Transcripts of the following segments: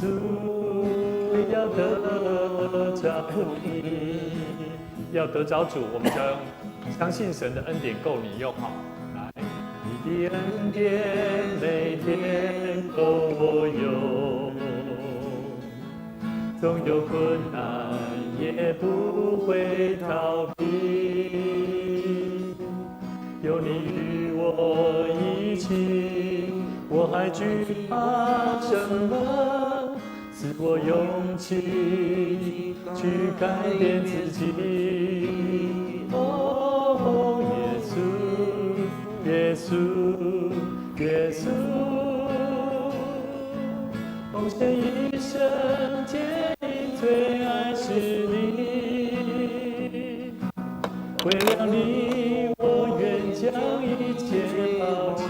穌要得著你，要得著主，我們就要用相信神的恩典夠你用哈。來，你的恩典每天夠我用，縱有困難也不會逃避，有你與我一起，我還懼怕什麼？賜我勇氣去改變自己。哦，耶穌，耶穌，耶穌，奉獻一生，堅定最愛是你。為了你，我願將一切拋棄。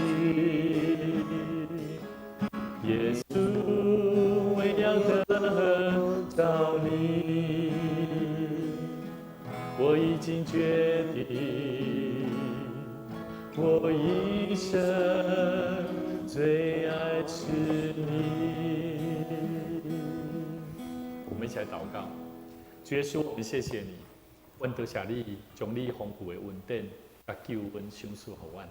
耶穌，為要得著你，我已經決定，我一生最愛是你。我們一起來禱告，主耶穌，我們謝謝你，阮多謝你將你豐富的恩典佮救恩賞賜予阮，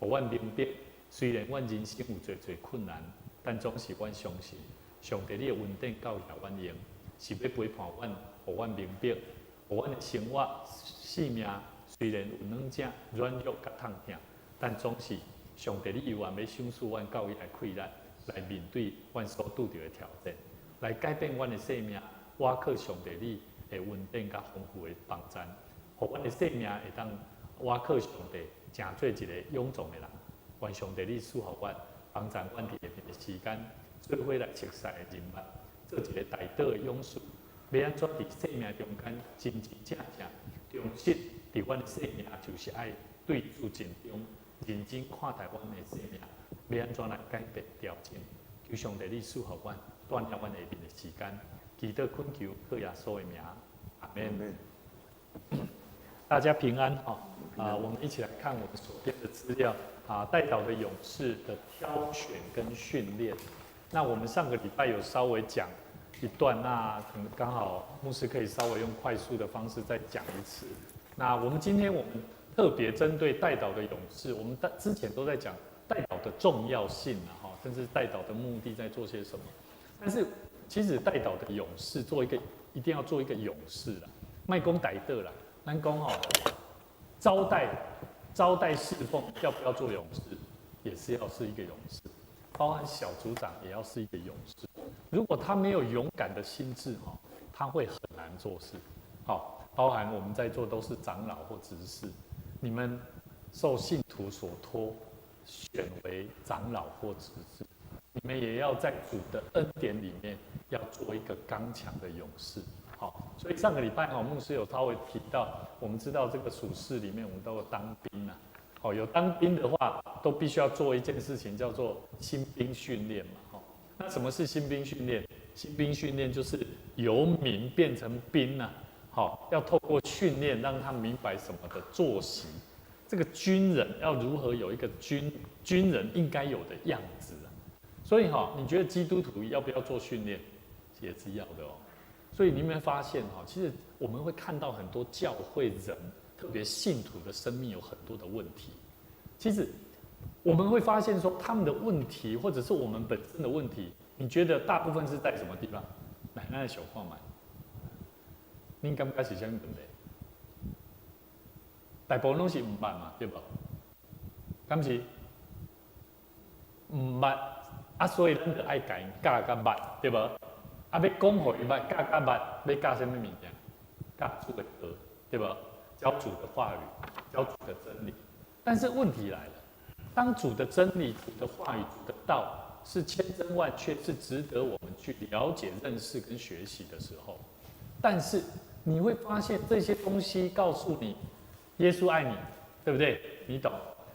予阮明白，雖然阮人生有濟濟困難，但總是阮相信，上帝你的恩典夠予阮用，是欲陪伴阮，予阮明白，予阮的生活、性命雖然有軟正、軟弱佮痛疼，但總是上帝你猶原欲賞賜阮夠伊來氣力，來面對阮所拄著的挑戰，來改變阮的生命，倚靠上帝你的恩典佮豐富的幫贊，予阮的生命會當倚靠上帝，成做一個勇壯的人。願上帝你賜予阮，幫贊阮佇下面的時間，做伙來熟悉的人物，做一個代禱的勇士，欲按怎佇生命中間真真正正忠實佇阮的生命，就是愛對主盡忠，認真看待阮的生命，欲按怎來改變調整。求上帝你賜予阮，帶領阮下面的時間，祈禱懇求靠耶穌的名，阿門。大家平安哈！啊，我們一起來看我們手邊的資料啊，代禱的勇士的挑選跟訓練。那我們上個禮拜有稍微講一段，那可能剛好牧師可以稍微用快速的方式再講一次。那我們今天我們特別針對代禱的勇士，我們之前都在講代禱的重要性啊，哈，甚至代禱的目的在做些什麼。但是其實代禱的勇士做一個一定要做一個勇士啦，莫講代禱啦，咱講吼，招待侍奉要不要做勇士，也是要是一個勇士，包含小組長也要是一個勇士。如果他沒有勇敢的心志，哈，他會很難做事。好，包含我們在座都是長老或執事，你們受信徒所託，選為長老或執事，你們也要在主的恩典裡面，要做一個剛強的勇士。好，所以上個禮拜哈，牧師有稍微提到，我們知道這個屬世裡面，我們都有當兵啊。好，有當兵的話，都必須要做一件事情，叫做新兵訓練嘛。哈，那什麼是新兵訓練？新兵訓練就是由民變成兵啊。好，要透過訓練讓他明白什麼的作息，這個軍人要如何有一個軍人應該有的樣子啊。所以哈，你覺得基督徒要不要做訓練？也是要的哦。所以你有沒有發現哈？其實我們會看到很多教會人，特別信徒的生命有很多的問題。其實我們會發現說，他們的問題，或者是我們本身的問題，你覺得大部分是在什麼地方？來，咱來想看覓。恁感覺是啥物問題？大部分攏是毋捌嘛，對無？敢是？毋捌啊，所以咱就愛共𪜶教甲捌，對無？啊，欲講予伊捌，教甲捌，欲教啥物物件？教主的道，對無？教主的話語，教主的真理。但是問題來了，當主的真理、主的話語、主的道是千真萬確，是值得我們去了解、認識跟學習的時候，但是你會發現這些東西告訴你，耶穌愛你，對不對？你懂。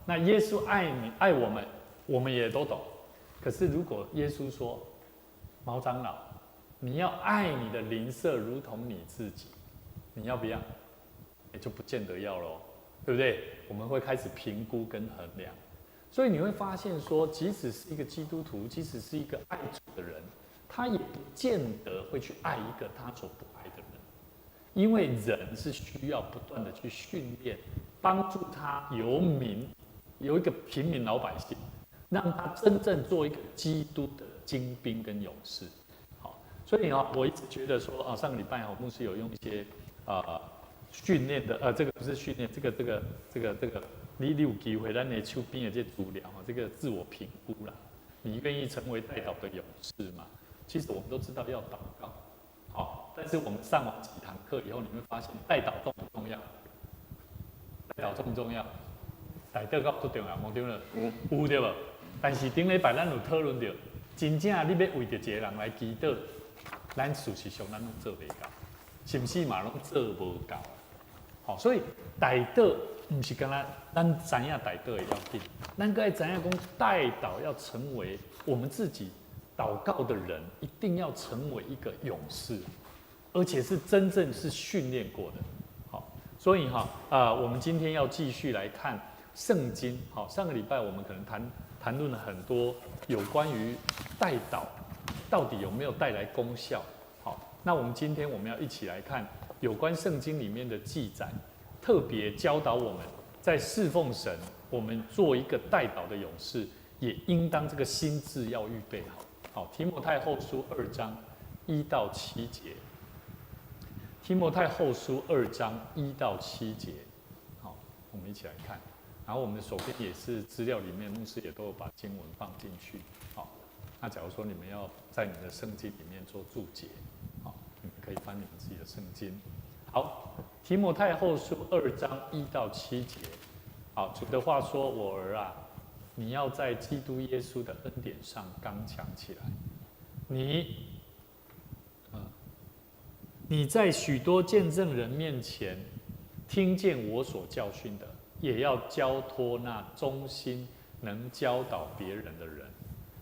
那耶穌愛你、愛我們，我們也都懂。可是如果耶穌說，毛長老，你要愛你的鄰舍如同你自己，你要不要？也就不見得要咯，對不對？我們會開始評估跟衡量，所以你會發現說，即使是一個基督徒，即使是一個愛主的人，他也不見得會去愛一個他所不愛的人，因為人是需要不斷的去訓練，幫助他由民，由一個平民老百姓，讓他真正做一個基督的精兵跟勇士。好，所以啊，我一直覺得說啊，上個禮拜啊，牧師有用一些啊訓練的，這個不是訓練，這個，你有機會，咱的手邊的這資料啊，這個自我評估啦，你願意成為代禱的勇士嗎？其實我們都知道要禱告，好，但是我們上完幾堂課以後，你會發現代禱重不重要？代禱重不重要？代禱夠足重要，無對了，有對無？但是頂禮拜咱有討論著，真正你欲為著一個人來祈禱，咱事實上咱攏做袂到，是毋是嘛攏做無夠？好，所以代禱毋是干焦咱知影代禱的要緊，咱閣愛知影講代禱要成為我們自己。禱告的人一定要成為一個勇士，而且是真正是訓練過的。好，所以哈，我們今天要繼續來看聖經。好，上個禮拜我們可能談論了很多有關於代禱到底有沒有帶來功效。好，那我們今天我們要一起來看有關聖經裡面的記載，特別教導我們在侍奉神，我們做一個代禱的勇士，也應當這個心志要預備好。好，提摩太後書二章一到七節。提摩太後書二章一到七節，好，我們一起來看。然後我們的手邊也是資料裡面，牧師也都有把經文放進去。好，那假如說你們要在你的聖經裡面做注解，好，你們可以翻你們自己的聖經。好，提摩太後書二章一到七節。好，主的話說：“我兒啊，你要在基督耶穌的恩典上剛強起來。你在許多見證人面前聽見我所教訓的，也要交託那忠心能教導別人的人。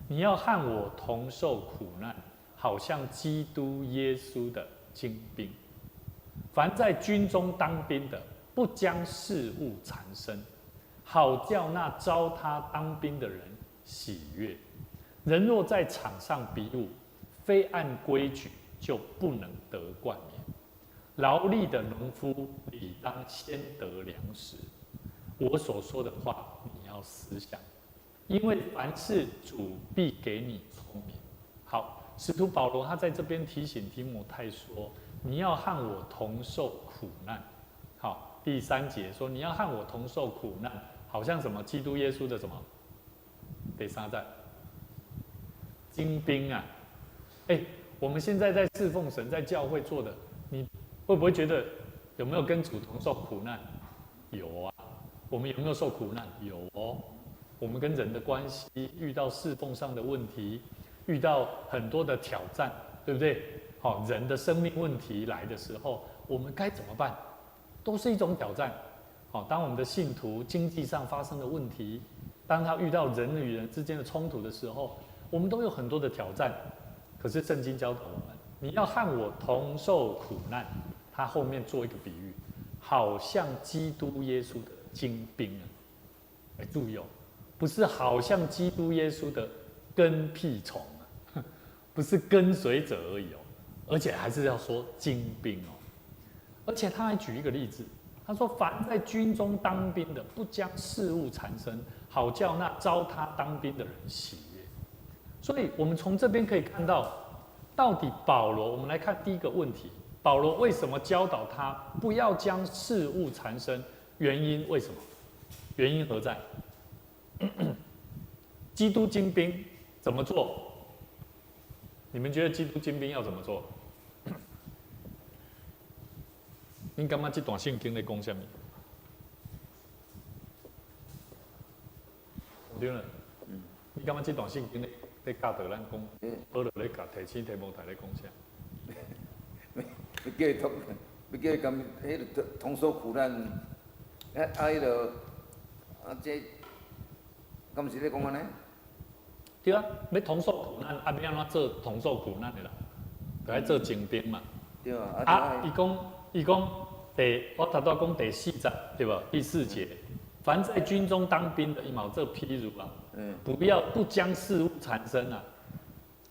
你要和我同受苦難，好像基督耶穌的精兵。凡在軍中當兵的，不將事物纏身，好叫那招他當兵的人喜悅。人若在場上比武，非按規矩就不能得冠冕。勞力的農夫理當先得糧食。我所說的話，你要思想，因為凡事主必給你聰明。好，使徒保羅他在這邊提醒提摩太說：“你要和我同受苦難。”好，第三節說：“你要和我同受苦難。”好像什麼？基督耶穌的什麼？第三節精兵啊！哎，我們現在在侍奉神，在教會做的，你會不會覺得有沒有跟主同受苦難？有啊。我們有沒有受苦難？有哦。我們跟人的關係，遇到侍奉上的問題，遇到很多的挑戰，對不對？好，人的生命問題來的時候，我們該怎麼辦？都是一種挑戰。好，當我們的信徒經濟上發生的問題，當他遇到人與人之間的衝突的時候，我們都有很多的挑戰。可是聖經教導我們，你要和我同受苦難。他後面做一個比喻，好像基督耶穌的精兵啊！哎，注意哦，不是好像基督耶穌的跟屁蟲啊，不是跟隨者而已哦，而且還是要說精兵哦。而且他還舉一個例子，他說：“凡在軍中當兵的，不將事物纏身，好叫那招他當兵的人喜悅。”所以，我們從這邊可以看到，到底保羅，我們來看第一個問題：保羅為什麼教導他不要將事物纏身？原因為什麼？原因何在？基督精兵怎麼做？你們覺得基督精兵要怎麼做？你感覺這段聖經咧講啥物？對了，你感覺這段聖經咧咧教導咱講，保羅咧教提醒提摩太咧講啥？欲叫伊同，欲叫伊共彼个同受苦難，啊啊！彼个啊，這敢毋是咧講按呢？對啊，欲同受苦難，啊，欲按怎做同受苦難的啦？就愛做精兵嘛。對啊。啊，伊講我頭拄仔講第四節，對無？第四節，凡在軍中當兵的，伊嘛有做譬如啊，不要不將事物纏身啊。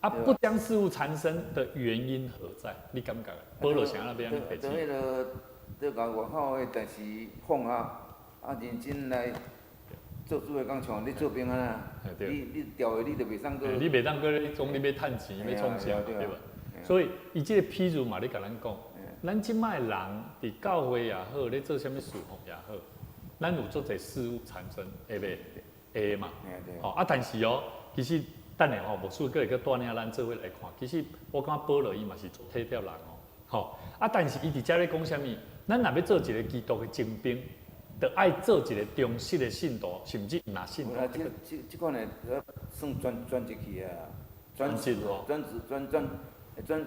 啊，不將事物纏身的原因何在？你感覺？保羅啥欲按呢提醒？對彼個，對共外口的代誌放下，啊，認真來做主的工像你做兵按呢，你調的你就袂使閣。你袂當閣咧講你欲趁錢，欲創啥，對無？所以伊這個譬喻嘛，咧共咱講，咱這擺人佇教會也好，咧做啥物事奉也好，咱有足濟事物纏身，會袂？會嘛？吼啊，但是哦，其實。等下吼，牧師閣會閣帶領咱做伙來看。其實我感覺保羅伊嘛是足體貼人哦，吼啊！但是伊佇遮咧講啥物？咱若欲做一個基督的精兵，著愛做一個忠實的信徒，甚至毋若信徒。這這這款的算專職去啊，專職專職專專專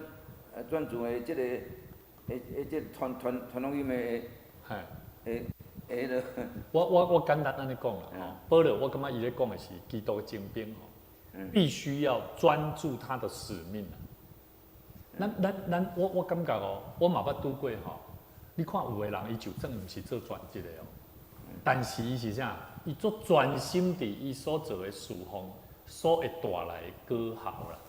專注的這個的這傳傳福音的的的彼個。我簡單按呢講啦，吼，保羅我感覺伊咧講的是基督的精兵吼。必須要專注他的使命啊！咱咱咱，我感覺哦，我嘛捌拄過吼。你看有的人，伊就算毋是做專職的哦，但是伊是啥？伊足專心佇伊所做的事奉，所會帶來的果效啦。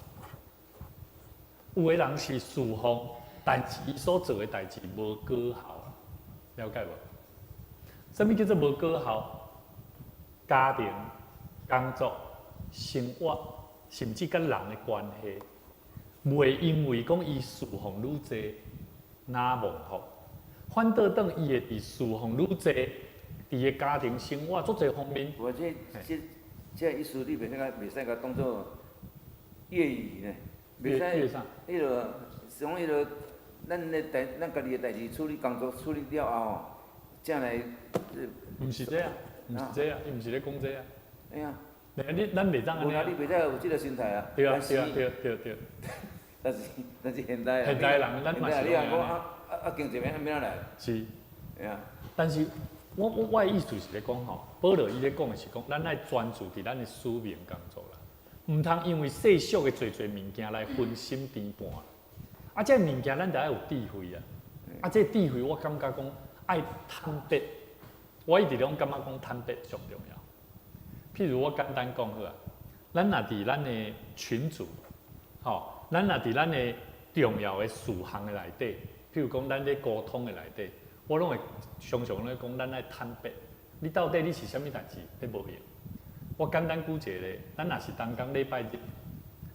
有的人是事奉，但是伊所做的代誌無果效啦，了解無？啥物叫做無果效？家庭、工作、生活，甚至佮人的關係，袂因為講伊事奉愈濟，若蒙福，反倒轉伊會佇事奉愈濟，佇个家庭生活足濟方面。無這這這意思，你袂使共袂使共當做業餘呢？袂使，彼個是講彼個，咱的代，咱家己的代誌處理工作處理了後，才來。毋是這啊，毋是這啊，伊毋是咧講這啊。哎呀。你咱袂當按呢。無啦，你袂使有這個心態啊。對啊，對啊，對對對。但是現代現代人，咱嘛是。你若講啊啊啊經濟欲按怎來？是。對啊。但是我的意思是咧講吼，保羅伊咧講的是講，咱愛專注佇咱的使命工作啦，毋通因為世俗的濟濟物件來分心分半。啊，這個物件咱著愛有智慧啊。啊，這個智慧我感覺講愛坦白，我一直攏感覺講坦白上重要。譬如我簡單講好啊，咱若佇咱的群組，吼，咱若佇咱的重要的事項的內底，譬如講咱咧溝通的內底，我攏會常常咧講，咱愛坦白，你到底你是啥物代誌？你無閒。我簡單舉一個例，咱若是同工禮拜日，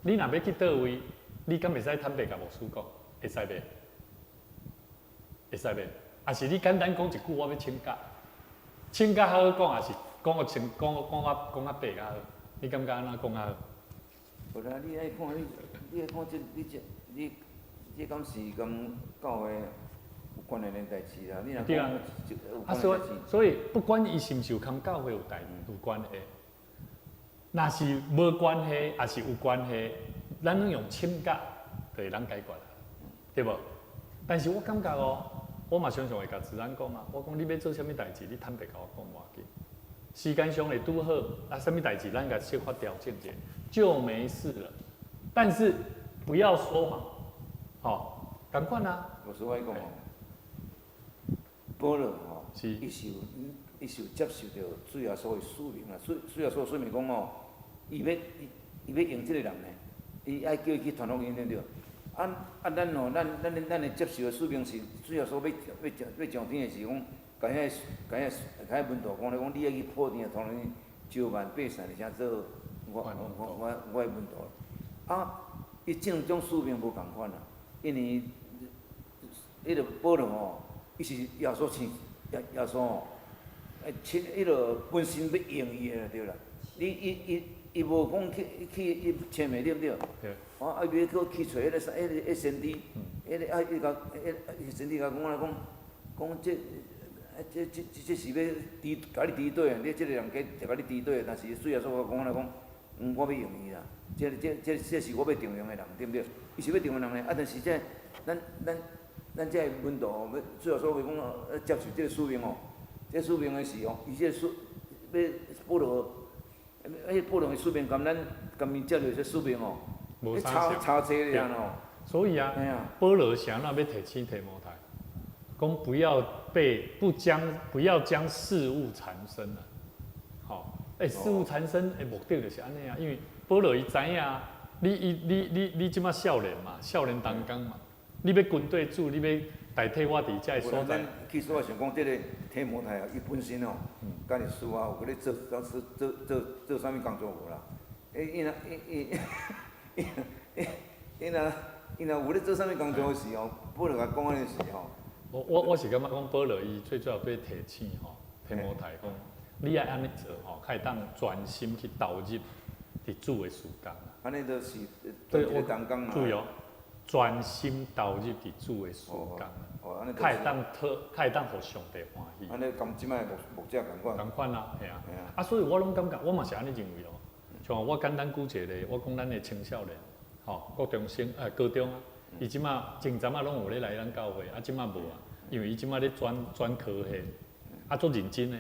你若欲去佗位，你敢會使坦白共牧師講？會使袂？會使袂？抑是你簡單講一句，我欲請假，請假較好講，抑是講個清講講較講較白較好？你感覺按怎講較好？無啦，你愛看你，你愛看這你這你這敢是共教會有關聯的代誌啦？你若對啊，啊所以不管伊是毋是有共教會有代有關係，若是無關係，抑是有關係，咱攏用請假就會當解決啦，對無？但是我感覺哦，我嘛常常會共子安講啊，我講你欲做啥物代誌，你坦白共我講無要緊。時間上會拄好，啊，啥物代誌咱共小可調整一下，就沒事了。但是不要說謊，吼，仝款啊。我說我講哦，保羅吼，伊是有接受著主耶穌的使命啊。主耶穌使命講吼，伊欲用這個人呢，伊愛叫伊去傳福音對毋對？啊啊，咱吼，咱的接受的使命是主耶穌欲上天的時講，共遐共遐共遐門徒講咧，講你愛去普天下傳福音，招萬百姓，而且做我的門徒。啊，伊這兩種使命無仝款啊，因為彼個保羅吼，伊是耶穌親耶穌吼，親彼個本身欲用伊的對啦。你伊伊伊無講去去伊簽名對毋對？對。啊，伊欲閣去揣彼個彼個彼先知，彼個啊伊共彼先知共講來講，講這這這這是欲敵共你敵對，你這個人計共你敵對，但是主耶穌講來講，我欲用伊啦，這這這這是我欲重用的人，對毋對？伊是欲重用人呢，啊，但是這咱這門徒吼，欲主耶穌欲講接受這個使命吼，這個使命的時吼，伊這個使欲保羅，彼保羅的使命共咱共伊接受這使命吼，差差濟爾吼。所以啊，保羅啥那欲提醒提摩太，講不要被不將不要將事物纏身啊。吼，欸，事物纏身的目的就是按呢啊，因為保羅伊知影，你伊你你你這馬少年嘛，少年同工嘛，你欲跟綴主，你欲代替我佇這个所在。其實我想講，這个提摩太啊，伊本身哦，家己私下有咧做做做做做啥物工作無啦？欸，伊若伊伊伊伊若伊若有咧做啥物工作的時候，保羅共講按呢時吼。我是感覺講保羅伊最主要欲提醒吼，提摩太講，你愛按呢做吼，較會當專心去投入佇主的事工。按呢就是對我同工嘛。注意哦，專心投入佇主的事工，較會當討，較會當予上帝歡喜。按呢佮這擺牧者仝款。仝款啊，嘿啊。啊，所以我攏感覺，我嘛是按呢認為哦。像我簡單舉一個例，我講咱的青少年，吼，國中生，高中啊，伊這馬前陣仔攏有咧來咱教會，啊，這馬無啊，因為伊這馬咧轉轉科系，啊，足認真的，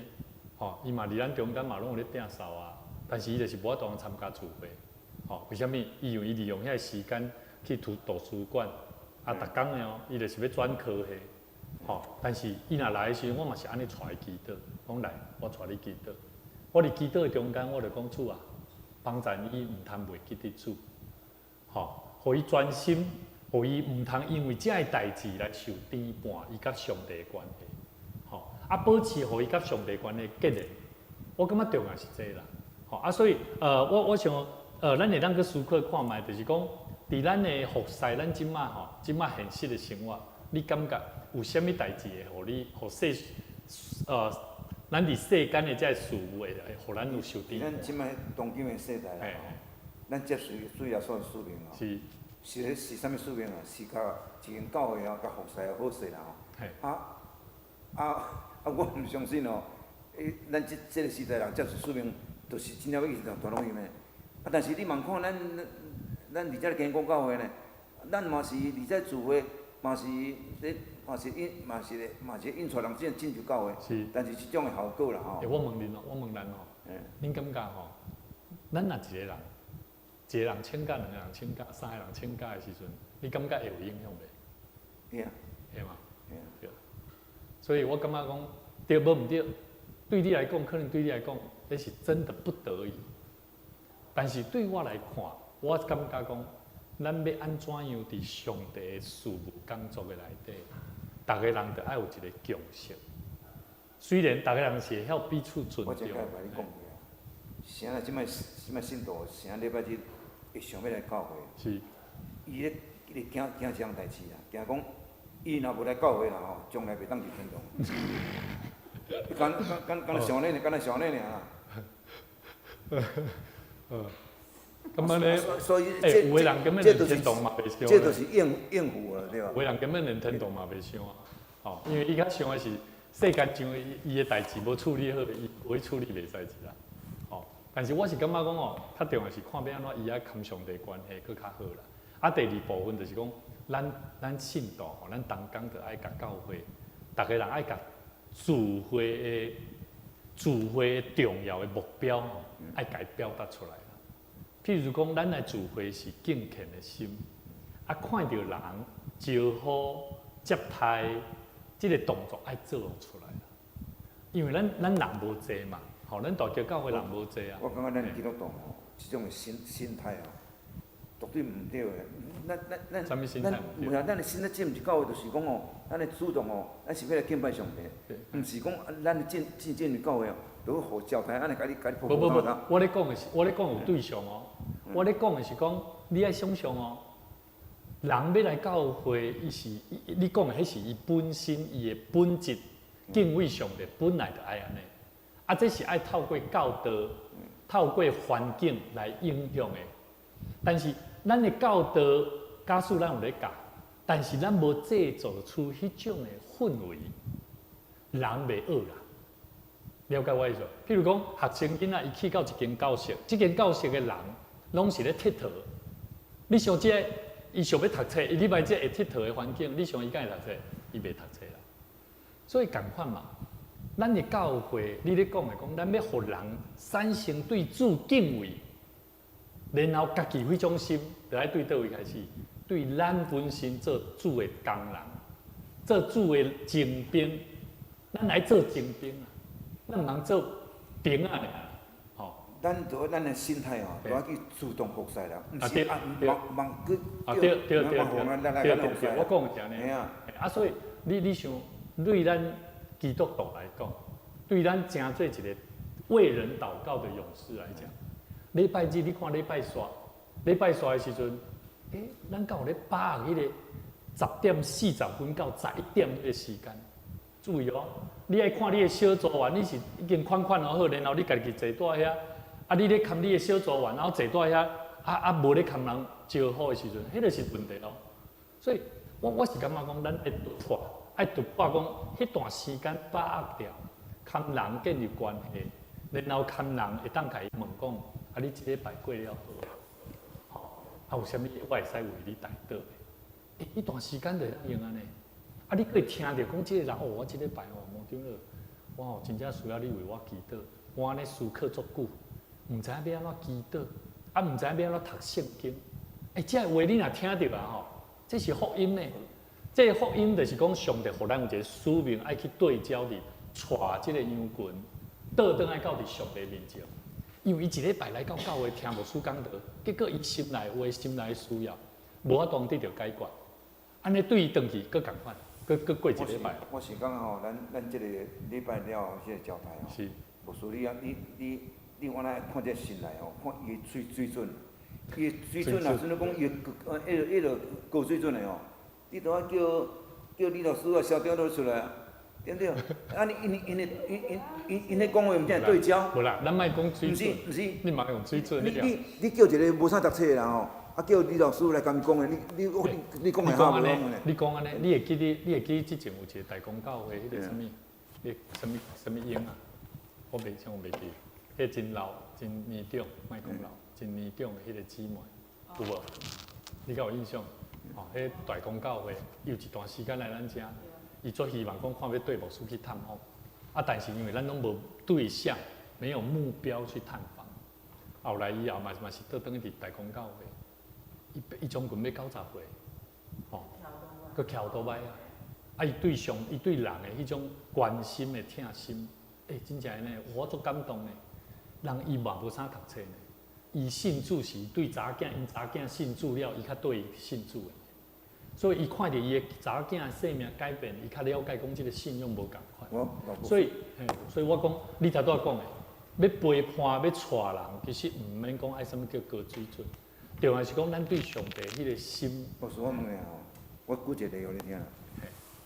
吼，伊嘛佇咱中間嘛攏有咧摒掃啊，但是伊就是無法度參加聚會，吼，為啥物？伊因為伊利用遐個時間去圖書館，啊，逐工的哦，伊就是欲轉科系，吼，但是伊若來的時陣，我嘛是按呢帶伊祈禱，講來，我帶你祈禱，我佇祈禱的中間，我就講主啊，幫助伊毋通袂記得主，吼，予伊專心，予伊毋通因為這个代誌來受牽絆，伊佮上帝的關係，吼，啊，保持予伊佮上帝關係結連，我感覺重要是這個啦，吼，啊，所以，我想，咱會當去思考看覓，就是講，佇咱的服侍，咱這馬吼，這馬現實的生活，你感覺有啥物代誌會予你，予世，咱佇世間的這个事物會，予咱有受牽絆。咱這馬當今的世代啦，咱接受主耶穌的使命哦，是是是啥物使命啊？是共一間教會啊，共服侍好勢啦吼。啊啊啊！我毋相信哦，欸，咱這這个時代人接受使命，就是真正欲去傳福音的。啊，但是你茫看咱咱佇遮咧建國教會呢，咱嘛是佇遮聚會，嘛是咧，嘛是引，嘛是咧，嘛是引帶人進進入教會。是。但是這種的效果啦吼。欸，我問恁哦，我問咱哦，恁感覺吼，咱若一個人，一個人請假，兩個人請假，三個人請假的時陣，你感覺會有影響袂？會啊。會嗎？會啊。對。所以我感覺講，對無毋對？對你來講，可能對你來講，那是真的不得已。但是對我來看，我感覺講，咱欲按怎樣佇上帝的事務工作的內底，逐個人都愛有一個共識。雖然逐個人是會曉彼此尊重。我真該共你講啊，啥啊？這擺這擺信徒，啥禮拜日會想欲來教會？是。伊咧伊咧驚驚一項代誌啊，驚講伊若無來教會啦吼，將來袂當入天堂。敢敢敢敢若想按呢，敢若想按呢爾啦。咁按呢，所以，欸，有的人根本連天堂嘛袂想。這就是應應付啊，對吧？有的人根本連天堂嘛袂想啊，吼，因為伊較想的是世間上伊伊的代誌無處理好，伊無去處理袂使去啦，吼。但是我是感覺講哦，較重要是看欲按怎伊愛佮上帝關係閣較好啦。啊，第二部分就是講，咱咱信徒吼，咱同工著愛共教會，逐个人愛共聚會的聚會的重要的目標吼，愛共伊表達出來。譬如講，咱來聚會是敬虔的心，啊，看著人招呼接待，這個動作愛做出來。因為咱咱人無濟嘛，吼，咱大橋教會人無濟啊。我感覺咱基督徒吼，這種心心態哦，絕對毋對的。咱咱咱咱，無啦，咱的心態進入教會就是講哦，咱的主動哦，咱是欲來敬拜上帝，毋是講咱進進進入教會哦，都予招待按呢共你共你無無無，我咧講的是，我咧講有對象哦。我咧講的是講，你愛想像哦，人欲來教會，伊是你講的彼是伊本身伊的本質，敬畏上帝本來就愛按呢。啊，這是愛透過教導、透過環境來影響的。但是咱的教導，假使咱有咧教，但是咱無製造出彼種的氛圍，人袂學啦。了解我意思？譬如講，學生囡仔伊去到一間教室，這間教室的人攏是咧𨑨迌。你想這個，伊想欲讀冊，伊入來這會𨑨迌的環境，你想伊敢會讀冊？伊袂讀冊啦。所以仝款嘛，咱的教會，你咧講的講，咱欲予人產生對主敬畏，然後家己彼種心，就愛對佗位開始？對咱本身做主的工人，做主的精兵，咱來做精兵啊！咱毋通做兵仔爾，吼。咱著咱的心態吼，著愛去主動服侍人，毋是啊，忙忙去啊對對對對對對對，我講的是按呢。啊，所以你想，對咱基督徒來講，對咱成做一個為人禱告的勇士來講，禮拜日你看禮拜煞，禮拜煞的時陣，咱敢有咧把握彼個10點40分到11點彼個時間？注意哦，你愛看你的小組員，你是已經款款好，然後你家己坐佇遐，啊，你咧看你的小組員，然後坐佇遐，啊啊，無咧共人招呼的時陣，彼個是問題咯。所以我是感覺講，咱愛突破，愛突破講，彼段時間把握著，共人建立關係，然後共人會當共伊問講，啊，你這禮拜過了好，吼，啊，有啥物我會使為你代禱的？彼段時間就會當用按呢。啊！你閣會聽著講這個人哦，我這禮拜哦，牧長老，我哦真正需要你為我祈禱。我按呢思考足久，毋知影欲按怎祈禱，啊，毋知影欲按怎讀聖經。這個話你若聽著啊吼，這是福音呢。這個福音就是講上帝予咱有一個使命，愛去對焦佇帶這個羊群，倒轉來到佇上帝面前。因為伊一禮拜來到教會聽牧師講道，結果伊心內話心內需要，無法度得著解決。按呢對伊轉去，閣仝款。閣過一禮拜。我是感覺吼，咱這個禮拜了後，這個招待吼，牧師你啊，你我來看這心內吼，看伊的水準，伊的水準啊，算講伊的彼個高水準的吼，你都愛叫李老師啊、校長都出來啊，對毋對？啊，你𪜶𪜶的𪜶𪜶𪜶咧講話，毋才會對焦。無啦，咱莫講水準。毋是毋是。你莫用水準。你叫一個無啥讀冊的人吼。啊！叫李老師來共伊講的，你講會好無？你講按呢，你會記得？你會記之前有一個大公教會，彼個啥物？彼啥物啥物英啊？我袂像我袂記，彼個真老真年長，莫講老，真年長的彼個姊妹，有無？你敢有印象？哦，彼個大公教會有一段時間來咱遮，伊足希望講看欲綴牧師去探訪，啊，但是因為咱攏無對象，沒有目標去探訪。後來以後嘛是倒轉去佇大公教會。伊將近欲90歲，吼，閣騎歐多擺啊！啊，伊對上，伊對人的彼種關心的疼心，真正呢，我足感動的。人伊嘛無啥讀冊呢，伊信主是對查某囝，𪜶查某囝信主了，伊較綴伊信主的。所以伊看著伊的查某囝的生命改變，伊較了解講這個信仰無仝款。所以，所以我講，你頭拄仔講的，欲陪伴，欲帶人，其實毋免講愛啥物叫高水準。重要是講，咱對上帝彼個心。牧師，我問你吼，我舉一個例予你聽。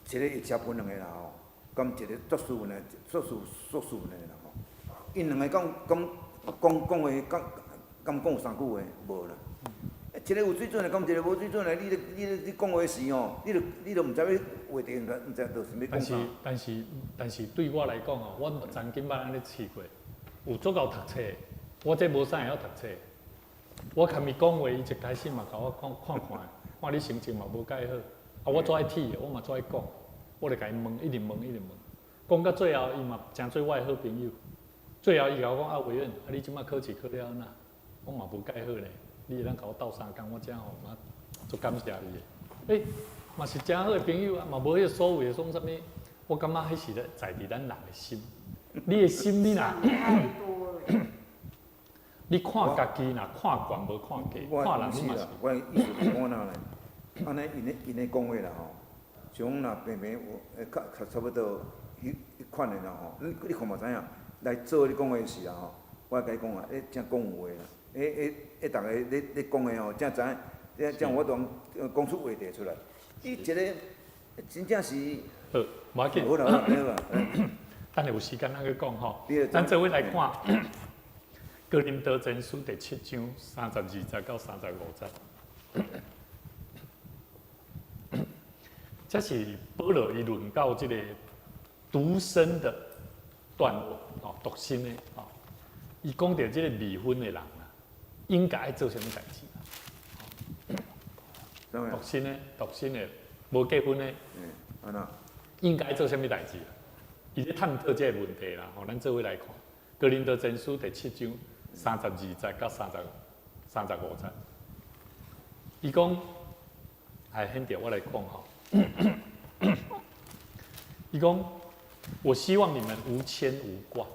一個會食飯兩個人吼，佮一個作斯文的、碩士文的人吼，𪜶兩個敢講講話，敢講有三句話？無啦。一個有水準的，佮一個無水準的，你講話時吼，你都毋知欲話題，毋知就是欲講啥。但是對我來講吼，我曾經捌按呢試過，有足夠讀冊，我這無啥會曉讀冊。我共伊講話，伊一開始嘛共我看看看，看你心情嘛無蓋好，啊，我足愛鐵的，我嘛足愛講，我就共伊問，一直問，一直問，講到最後，伊嘛成做我的好朋友。最後伊共我講啊，委員，啊你這擺考試考了按怎？我嘛無蓋好咧，你會當共我鬥相共，我遮吼嘛足感謝你的。嘛是誠好的朋友啊，嘛無彼個所謂的講啥物，我感覺彼是咧在佇咱人的心，你的心你若。你看家己若看懸無看低，看人你嘛是。我意思是講哪咧？按呢𪜶咧講話啦吼，像若平平有較較差不多彼款的啦吼，你看嘛知影，來做你講話時啊吼，我共你講啊，彼正講有話啦，彼逐个咧講的吼，才知影，才有法度講出話題出來。伊一個真正是。好，無要緊。好啦好啦。等下有時間咱閣講吼。咱做伙來看。哥林多前書第七章32節到35節，這是保羅伊論到這個獨身的段落哦，獨身的哦，伊講著這個未婚的人啊，應該愛做啥物代誌？獨身的，獨身的，無結婚的，應該做啥物代誌？伊咧探討這個問題啦，吼，咱做伙來看，哥林多前書第七章32節到35節，伊講，哎，現在我來講吼，伊講，我希望你們無牽無掛，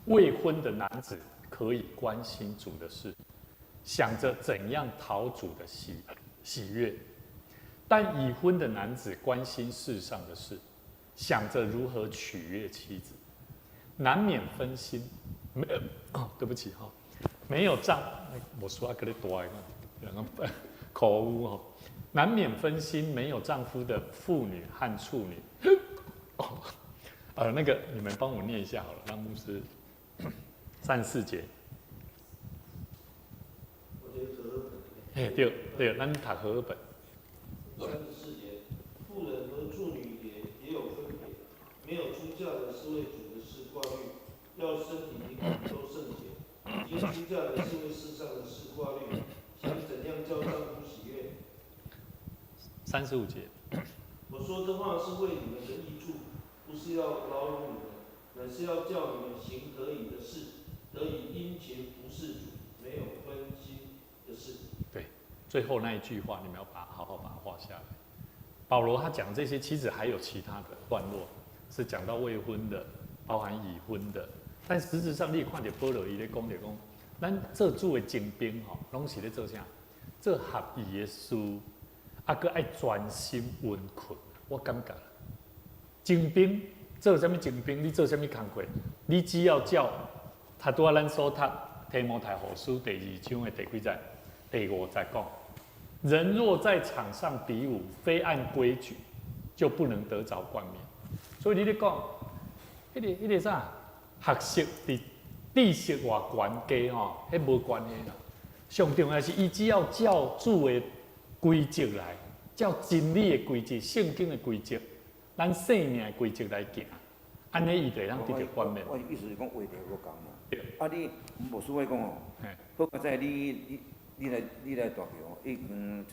未婚的男子可可以關心主的事，想着怎樣討主的喜悅；但已婚的男子關心世上的事，想着如何取悅妻子，難免分心。沒有哦，對不起哈，沒有丈，我說話閣咧大的，兩個口誤哦，難免分心。沒有丈夫的婦女和處女，哦，那個你們幫我念一下好了，讓牧師34節。我覺得和合本。哎，對對，咱讀和合本。34節，婦人和處女也有分別，沒有出嫁的是為主的事掛慮，要身體靈魂都聖潔；已經出嫁的是為世上的事掛慮，想怎樣叫丈夫喜悅。 35節。我說這話是為你們的益處，不是要勞辱你們，乃是要叫你們行合宜的事，得以殷勤服侍主，沒有分心的事。對，最後那一句話，你們要把好好把它畫下來。保羅他講這些，其實還有其他的段落，是講到未婚的，包含已婚的。但實質上，你看著保羅伊咧講就講，咱做主的精兵吼，攏是咧做啥？做合宜的事，啊，閣愛專心殷勤。我感覺，精兵做啥物精兵？你做啥物工課？你只要照他拄仔咱所讀提摩太後書第二章的第幾節？第五節講：人若在場上比武，非按規矩，就不能得着冠冕。所以你咧講，彼個啥？學識佇知識偌懸低吼，彼無關係啦。上重要是，伊只要照主的規則來，照真理的規則、聖經的規則、咱生命的規則來行，按呢伊就會當得著冠冕。我意思是講話題無仝嘛。啊，你無輸我講哦，好佳哉你來大橋已經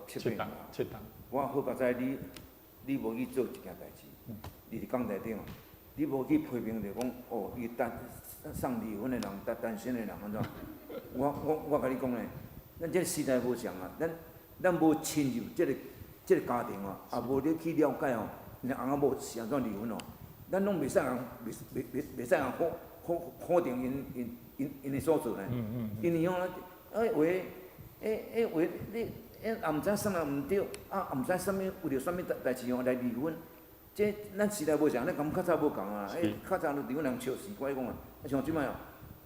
七八年。 7冬。我好佳哉你無去做一件代誌，你佇講台頂，你無去批評著講哦，伊單送離婚的人、單身的人按怎？我共你講咧，咱這個時代無仝啊，咱無深入這個家庭哦，也無咧去了解哦，𪜶翁仔某是按怎離婚哦，咱攏袂使通，袂使通否定𪜶的所做呢。因為吼，欸話，欸話，你欸也毋知啥人毋對，啊也毋知啥物為著啥物代誌哦來離婚。這咱時代無仝，咱共較早無仝啊。欸，較早離婚人笑死，我講啊，啊像這擺哦，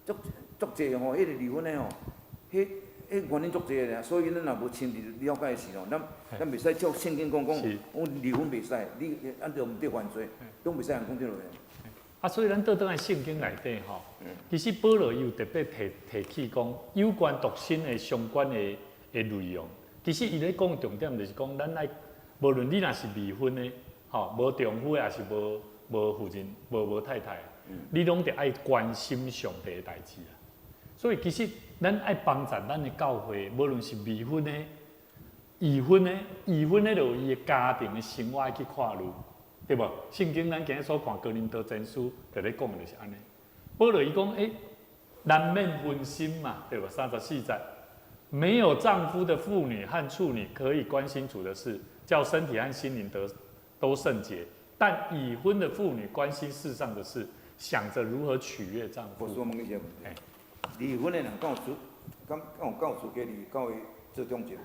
足足濟吼，彼個離婚的吼，彼原因足濟的，所以咱若無深入了解的時候，咱袂使照聖經講講，講離婚袂使，你按著毋對犯罪，攏袂使通講這落。啊，所以咱倒轉來聖經內底吼，其實保羅伊有特別提起講有關獨身的相關的內容。其實伊咧講重點就是講，咱愛無論你若是未婚的，吼，無丈夫的，抑是無夫人、無太太，你攏著愛關心上帝的代誌啊。所以其實咱愛幫助咱的教會，無論是未婚的、已婚的，已婚的就有伊的家庭的生活愛去看慮，對無？聖經咱今日所看哥林多前書，就咧講的就是按呢。保羅伊講，欸，難免分心嘛，對無？34節，沒有丈夫的婦女和處女可以關心主的事，叫身體和心靈得都聖潔。但已婚的婦女關心世上的事，想着如何取悅丈夫。我說問你一個問題：離婚的人敢有資，敢有資格離教會做長執？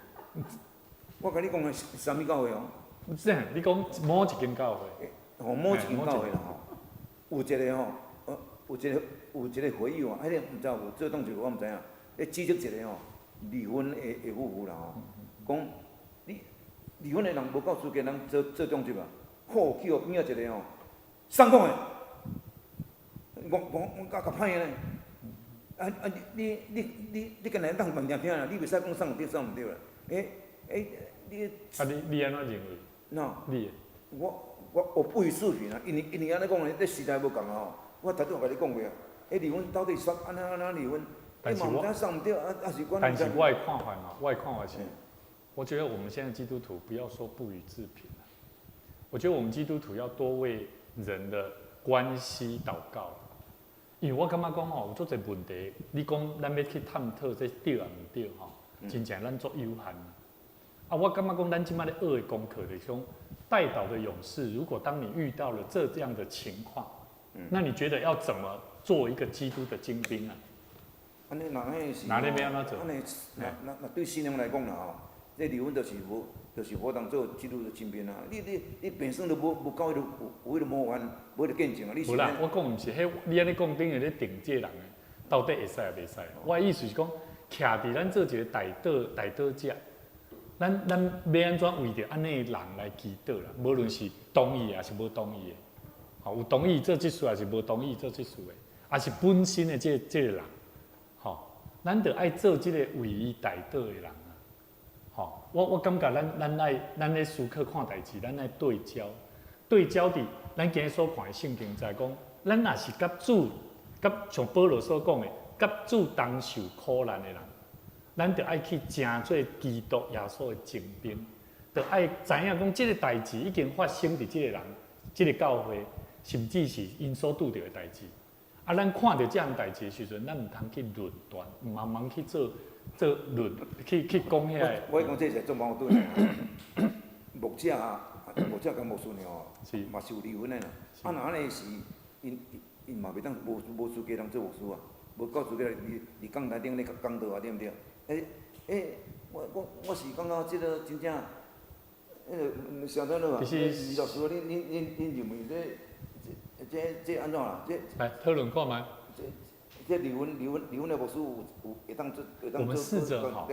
我共你講的是啥物教會哦？這樣，你講某一間教會？吼，某一間教會啦吼，有一個吼，有一個會友啊，彼個毋知有無做長執，我毋知影。咧指責一個吼離婚的夫婦啦吼，講你離婚的人無夠資格通做長執啊！好，去予邊仔一個吼，啥講的？我較較歹呢。啊！你敢若當問聽聽啦，你袂使講啥對啥毋對啦。欸欸，你啊你按怎認為？喏，你我不予置評啊，因為按呢講咧，這時代無仝啊吼。我頭拄有共你講過啊，欸離婚到底是按怎按怎離婚？但是我但是我的看法嘛，我的看法是，我覺得我們現在基督徒不要說不予置評了，我覺得我們基督徒要多為人的關係禱告。因為我感覺講吼，有足濟問題，你講咱欲去探討這對抑毋對吼，真正咱足有限。啊，我感覺講咱這擺咧學的功課就是講，代禱的勇士，如果當你遇到了這樣的情況，那你覺得要怎麼做一個基督的精兵啊？按呢若按呢是，那你欲按怎做？按呢，若對新人來講啦吼，這離婚就是無，就是無當做基督的精兵啊！你本身都無夠彼個有彼個模範，無彼個見證啊！你無啦，我講毋是，彼你按呢講等於咧定這個人的到底會使抑袂使？我的意思是講，徛佇咱做一個代禱者，咱欲按怎為著按呢的人來祈禱啦？無論是同意抑是無同意的，吼，有同意做執事，抑是無同意做執事的，抑是本身的這個人，吼，咱著愛做這個為伊代禱的人啊！吼，我感覺咱咧思考看代誌，咱愛對焦，對焦佇咱今日所看的聖經，就係講，咱若是佮主，佮像保羅所講的，佮主同受苦難的人，咱著愛去成做基督耶穌的精兵，著愛知影講，這個代誌已經發生佇這個人、這個教會，甚至是𪜶所拄著的代誌。啊，咱看著這項代誌的時陣，咱毋通去論斷，毋通去做論，去講遐個。我講這是足矛盾的。牧者啊，牧者佮牧師呢吼，嘛是有離婚的啦。啊，若按呢是，𪜶嘛袂當無資格通做牧師啊，無夠資格佇講台頂咧講道啊，對毋對？我是感覺這個真正，彼個啥啥落啊？李老師，恁認為這按怎啦？這來討論看覓。這離婚的牧師有會當做會當我們試著哈，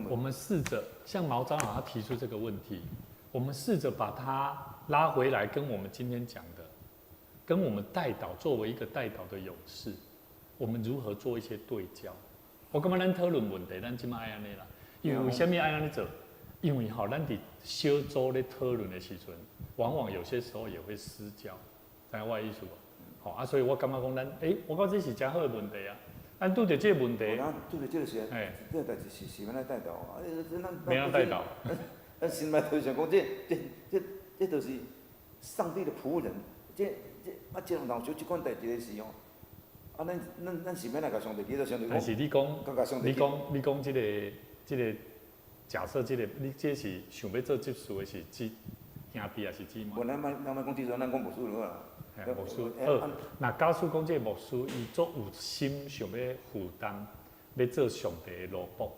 我們試著像毛長老他提出這個問題，我們試著把它拉回來，跟我們今天講的，跟我們代禱作為一個代禱的勇士，我們如何做一些對焦？我感覺咱討論問題，咱這馬愛按呢啦。因為為啥物愛按呢做？因為吼，咱佇小組咧討論的時陣，往往有些時候也會失焦，知影我的意思無？吼啊，所以我感覺講咱，我感覺這是誠好的問題啊。咱拄著這個問題，咱拄著這個時，這個代誌是欲按怎代禱啊？欲按怎代禱？咱心內就想講，這就是上帝的僕人，這啊，這人受這款代誌的時候，啊，咱是欲來共上帝祈禱，上帝但是你講，你講這個假設，這個你這是想欲做執事的是指兄弟抑是姊妹？無，咱莫講執事，咱講牧師就好啦。牧師，好，若假使講這個牧師，伊足有心想欲負擔，欲做上帝的奴僕，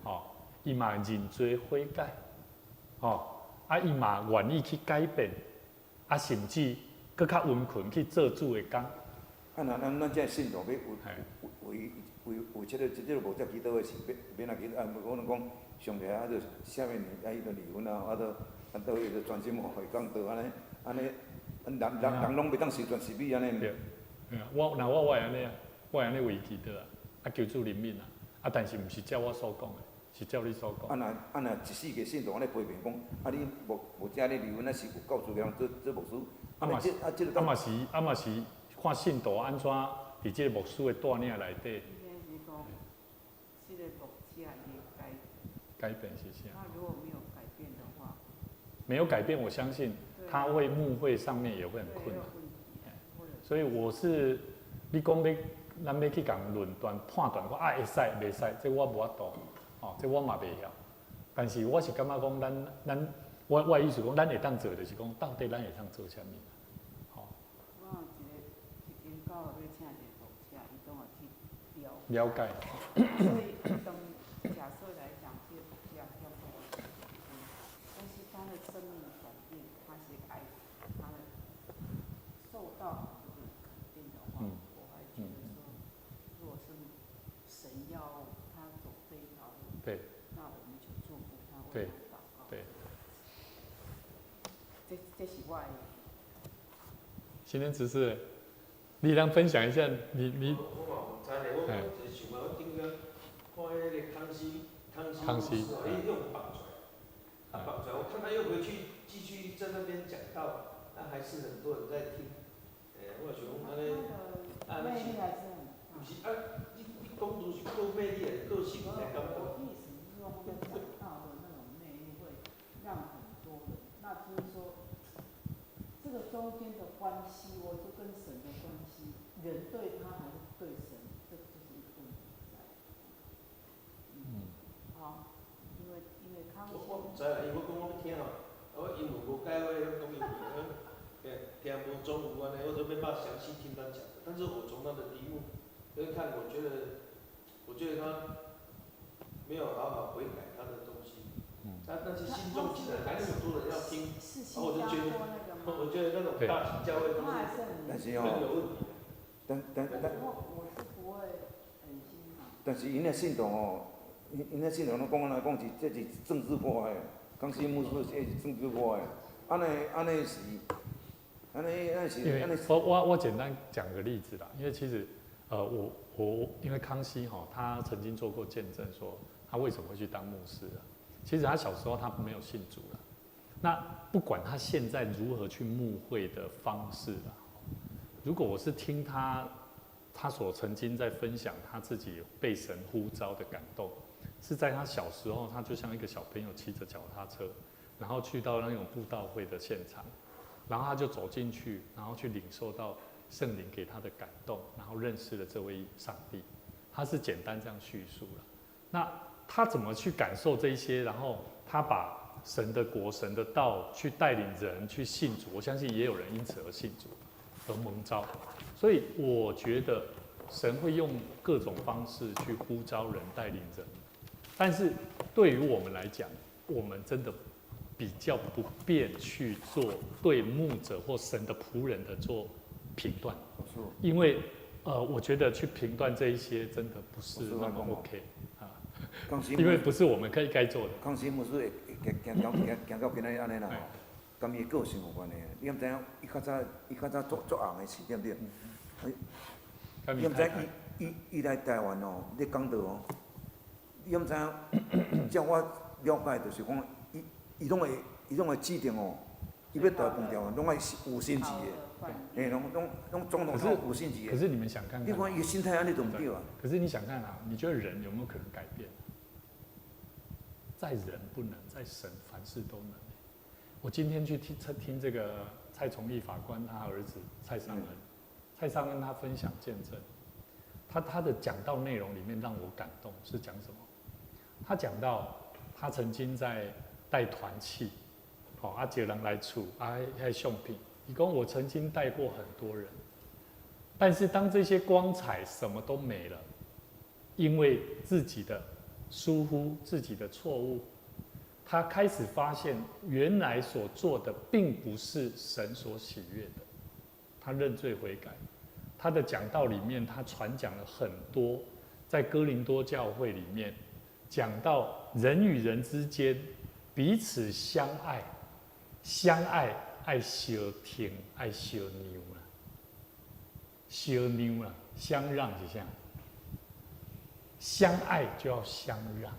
吼，伊嘛認罪悔改，吼，啊，伊嘛願意去改變，啊，甚至閣較殷勤去做主的工。啊，若咱這信徒欲為為這個牧者祈禱的是，欲按怎祈禱？啊，無可能講上帝啊，就啥物年啊，伊就離婚啊，啊，就啊，到伊就專心予講道按呢按呢。人攏袂當十全十美按呢。對，我若我會按呢啊，我會按呢為祈禱啊，啊求主憐憫啊，啊但是毋是照我所講的，是照你所講。啊若啊若一世個信徒按呢批評講，啊你牧者你離婚啊是有夠資格做牧師？啊嘛是，啊嘛是看信徒按怎佇這個牧師的帶領內底。應該是講，這個牧者伊改。改變是啥？他如果沒有改變的話。沒有改變，我相信。他會牧會上面也會很困難，所以我是你講欲，咱欲去共論斷判斷講啊會使袂使，這我無法度，哦，這我嘛袂曉。但是我是感覺講，咱我的意思講，咱會當做就是講，到底咱會當做啥物？吼。我有一間教會欲請一個牧者，伊總會去了了解。所以當假設來講，這個牧者叫做，但是他的生命轉變，他是愛他的受到很多人肯定的話，我還覺得說，如果是神要他走這一條路，那我們就祝福他，為他禱告。這是我的。新天執事，你來分享一下，你。我嘛毋知咧，我就是想講，我頂工看彼個康熙，康熙，伊用綁出來，啊綁出來，我看他又回去繼續在那邊講道，那還是很多人在聽。我想講按呢，按呢是，毋是啊？你講都是靠魅力，還是個性來感動？我意思是說，他講道的那種魅力會讓很多人，那就是說，這個中間的關係，我就跟神的關係，人對他還是對神，這就是一個問題在。好，因為康熙。我毋知啦，因為我講我欲聽吼，我英文無解，我講英文，聽無中有按呢，我都沒辦法詳細聽他講。但是我從他的題目來看，我覺得我觉得他没有好好悔改他的东西。那些信众竟然还那么多人要听，是我就觉得，我觉得那种大型教会都是但是很有问题。但但但，我是不会很欣赏。但是𪜶的信徒吼，𪜶的信徒攏讲按呢讲是，这是政治化的，康熙牧师这是政治化的，按呢按呢是，按呢按是按呢。我简单讲个例子啦，因为其实，我因为康熙吼，他曾经做过见证，说他为什么会去当牧师啊？其实他小时候他没有信主了，那不管他现在如何去牧会的方式啊，如果我是听他所曾经在分享他自己被神呼召的感动，是在他小时候，他就像一个小朋友骑着脚踏车，然后去到那种布道会的现场，然后他就走进去，然后去领受到圣灵给他的感动，然后认识了这位上帝。他是简单这样叙述了。那他怎么去感受这一些？然后他把神的国、神的道去带领人去信主，我相信也有人因此而信主，而蒙召。所以我觉得神会用各种方式去呼召人、带领人。但是对于我们来讲，我们真的比较不便去做对牧者或神的仆人的做评断，因为我觉得去评断这一些真的不是那么 OK 啊。因为不是我们可以该做的。康熙牧师会会行行行行到今仔日按呢啦吼，佮伊个性有关系。你敢知影？伊较早足足红的时，对毋对？你敢知伊伊伊来台湾哦，咧讲道哦，你敢知影？照我了解，就是讲，伊拢会指定哦，伊欲蹛饭店哦，拢爱有薪资的，嘿，拢总统有薪资的。可是你们想看看，你看伊心态按呢就毋对啊。可是你想看啊，你觉得人有没有可能改变？在人不能，在神凡事都能。我今天去听听这个蔡崇义法官他儿子蔡尚恩，蔡尚恩他分享见证，他的讲道内容里面让我感动，是讲什么？他讲到他曾经在带团契，好啊，一个人来厝啊，彼相片，伊讲我曾经带过很多人，但是当这些光彩什么都没了，因为自己的疏忽、自己的错误，他开始发现原来所做的并不是神所喜悦的，他认罪悔改。他的讲道里面，他传讲了很多，在哥林多教会里面讲到人与人之间彼此相爱，相爱爱相疼，爱相让啦，相让啦，相让是啥？相爱就要相让。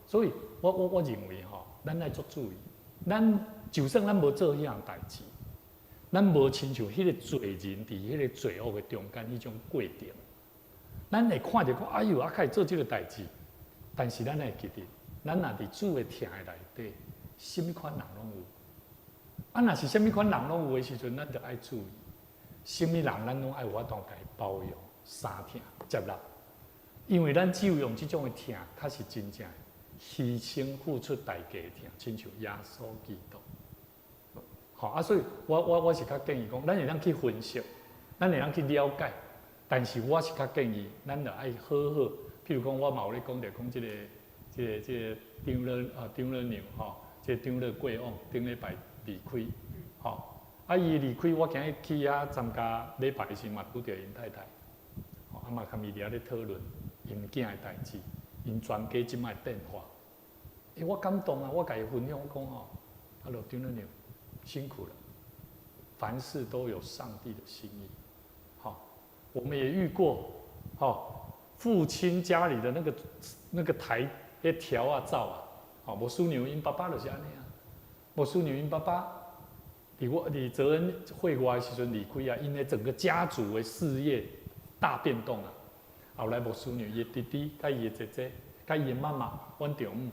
所以我认为吼，咱爱足注意，咱就算咱無做彼項代誌，咱無親像彼個罪人佇彼個罪惡的中間彼種過程，咱會看著講，哎喲，啊，會做這個代誌，但是咱愛記得，咱若佇主的疼的內底，啥物款人攏有。啊，若是啥物款人攏有的時陣，咱就愛注意，啥物人咱攏愛有法度共伊包容、相疼、接納，因為咱只有用這種的疼，較是真正犧牲付出代價的疼，親像耶穌基督。好啊，所以我是較建議講，咱會當去分析，咱會當去了解，但是我是較建議，咱著愛好好，譬如講，我嘛有咧講著講這個張樂牛吼，這個張樂過往頂禮拜離開，吼，啊伊離開，我今日去遐參加禮拜時嘛，拄著𪜶太太，吼，啊嘛共伊佇遐咧討論𪜶囝的代誌，𪜶全家這擺變化，欸，我感動啊！我共伊分享，我講吼，啊，羅張樂牛。辛苦了，凡事都有上帝的心意。好，我們也遇過，好，父親家裡的那個台彼條仔走啊，好，牧師娘𪜶爸爸就是按呢啊，牧師娘𪜶爸爸，佇我佇澤恩會外的時陣離開啊，𪜶的整個家族的事業大變動啊。後來牧師娘伊的弟弟、佮伊的姐姐、佮伊的媽媽，阮丈母，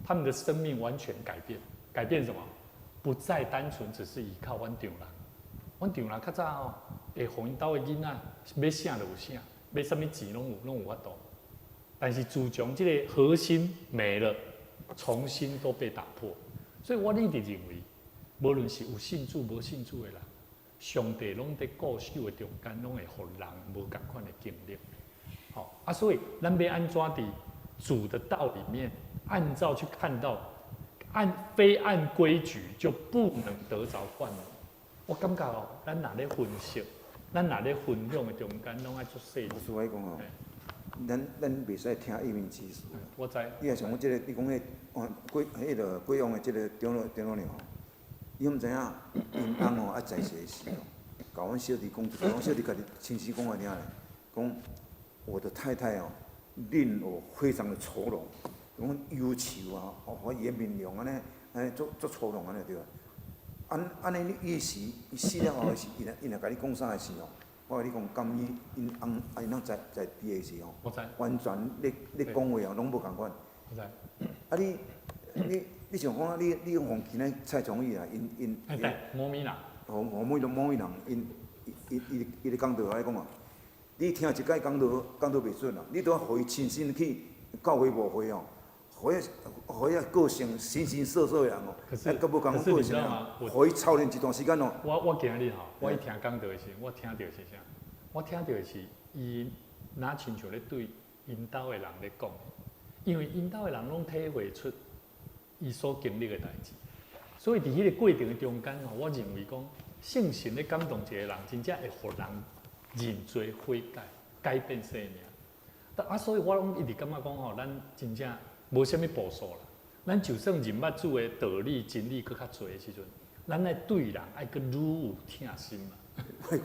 他們的生命完全改變，改變什麼？不再單純只是依靠阮丈人，阮丈人較早吼會予𪜶兜的囡仔欲啥就有啥，欲啥物錢攏有，攏有法度。但是自從這個核心沒了，重新都被打破。所以我一直認為，無論是有信主無信主的人，上帝攏佇顧守的中間，攏會予人無仝款的經歷。吼啊，所以咱欲按怎佇主的道裡面，按照去看到，按非按規矩就不能得著冠冕。我感覺哦，咱若咧分析，咱若咧分享的中間，攏愛足細我所以講哦，咱袂使聽一面之詞。我知。你若像阮這個，你講彼哦過彼个過往的這個長老長老娘吼，伊毋知影，𪜶翁吼啊在世的時吼，共阮小弟講，阮小弟家己親身講來聽咧，講我的太太哦，令我非常的愁容，講憂愁啊，哦，伊的面容按呢，按呢足足愁容按呢對無？按按呢，伊時伊死了後時，伊若伊若共你講啥的時吼，我共你講，敢伊𪜶翁啊𪜶翁在在佇的時吼，完全咧咧講話哦，攏無仝款。我知。啊你你你想講啊，你你用黃其蔡崇義啊，𪜶𪜶。對，某咪人。哦，某某某人，𪜶伊伊伊咧講道來講啊，你聽一擺講道講道袂準啊，你都愛予伊親身去教會牧會哦，予彼予彼個性形形色色的人哦，可是啊，閣無仝個性人，予伊操練一段時間哦。我今日吼，我一聽講道的時，我聽著是啥？我聽著的是伊若親像咧對𪜶兜的人咧講，因為𪜶兜的人攏體會出伊所經歷的代誌，所以佇彼個過程的中間吼，我認為講聖神咧感動一個人，真正會予人認罪悔改、改變生命。啊，所以我攏一直感覺講吼，咱真正無啥物步數啦。咱就算認捌主的道理、真理閣較濟的時陣，咱愛對人愛閣愈有疼心嘛。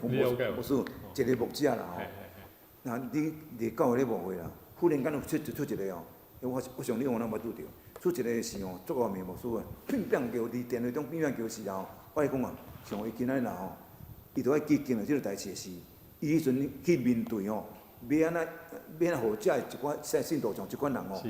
你了解無？是一個牧者啦吼。那你佇教會咧牧會啦，忽然間出出一個哦，我我想你有哪捌拄著，出一個是吼，足後面牧師啊，變變叫佇電話中變變叫時候，我來講啊，像伊今仔日吼，伊著愛記經歷這個代誌是，伊彼陣去面對吼，欲按怎欲按怎予遮的一寡信徒像這款人吼，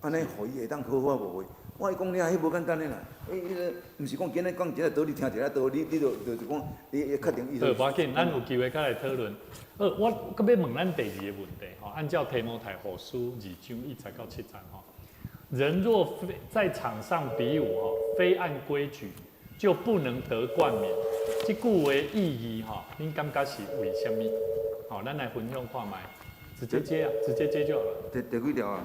按呢予伊會當好好牧會。我講你啊，彼無簡單的啦，彼彼个毋是講今日講一個道理，聽一個道理，你就就是講，你會確定伊。好，無要緊，咱有機會再來討論。好，我閣欲問咱第二個問題吼，按照提摩太後書二章一節到七節吼，人若非在場上比武吼，非按規矩就不能得冠冕。這句話意義吼，恁感覺是為啥物？好，咱來分享看覓，直接接啊，直接接就好了。第第幾條啊？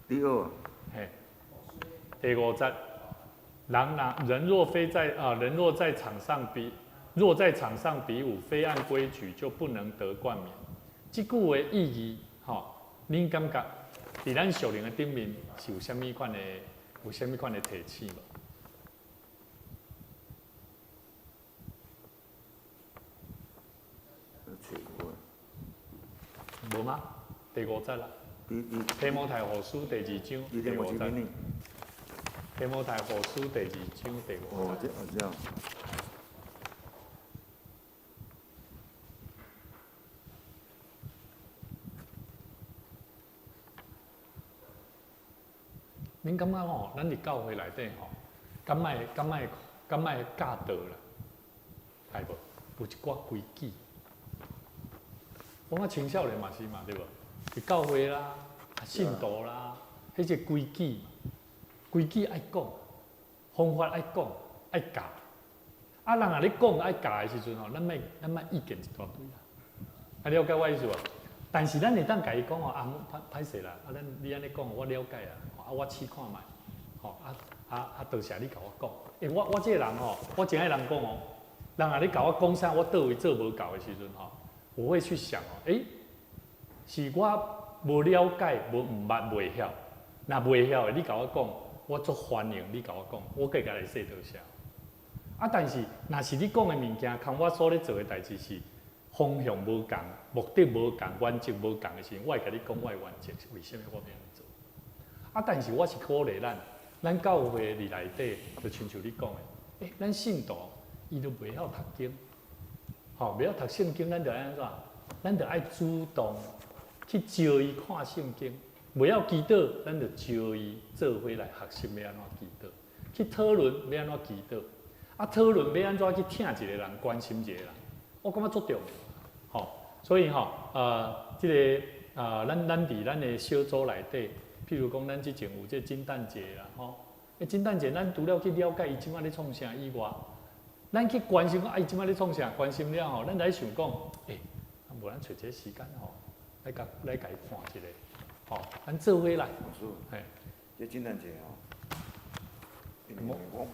第二，嘿，第五節，人若人若非在啊，人若在場上比，若在場上比武，非按規矩就不能得冠冕。這句話意義，吼，恁感覺佇咱屬靈的頂面是有啥物款的，有啥物款的提醒無？無嗎？第五節啦。提摩太後書第二章第五節。提摩太後書第二章第五節。哦，這哦這樣。恁感覺吼，咱佇教會內底吼，敢愛敢愛敢愛教導啦，係無？有一寡規矩。我感覺青少年嘛是嘛，對無？佇教會啦。信徒啦，彼個規矩，規矩愛講，方法愛講，愛教。啊，人若咧講愛教的時陣吼，咱莫咱莫意見一大堆啦。啊，了解我意思無？但是咱會當共伊講吼，啊，歹勢啦，啊，咱你按呢講，我了解啊，啊，我試看覓，吼，啊啊啊，多謝你共我講。欸，我我這個人吼，我真愛人講哦。人若咧共我講啥，我佗位做無夠的時陣吼，我會去想哦，欸，是我。無了解，無毋捌，袂曉。若袂曉的，你共我講，我足歡迎你共我講，我閣共你說多謝。啊，但是若是你講的物件，佮我所咧做的代誌是方向無仝，目的無仝，原則無仝的時陣，我會共你講我的原則是為啥物我欲按呢做。啊，但是我是鼓勵咱，咱教會佇內底，就親像你講的，欸，咱信徒伊都袂曉讀經，吼，袂曉讀聖經，咱就愛按怎？咱就愛主動。去招伊看聖經，袂曉祈禱，咱就招伊做伙來學習欲按怎祈禱。去討論欲按怎祈禱，啊，討論欲按怎去疼一個人，關心一個人，我感覺足重要，吼。所以吼，這个啊，咱咱佇咱的小組內底，譬如講，咱之前有這個聖誕節啦，吼，欸，聖誕節咱除了去了解伊這擺咧創啥以外，咱去關心講啊，伊這擺咧創啥，關心了後，咱來想講，欸，無無咱揣一个時間吼，來共來共伊看一下，吼，咱做伙來。老師，嘿，這真難者吼，因為我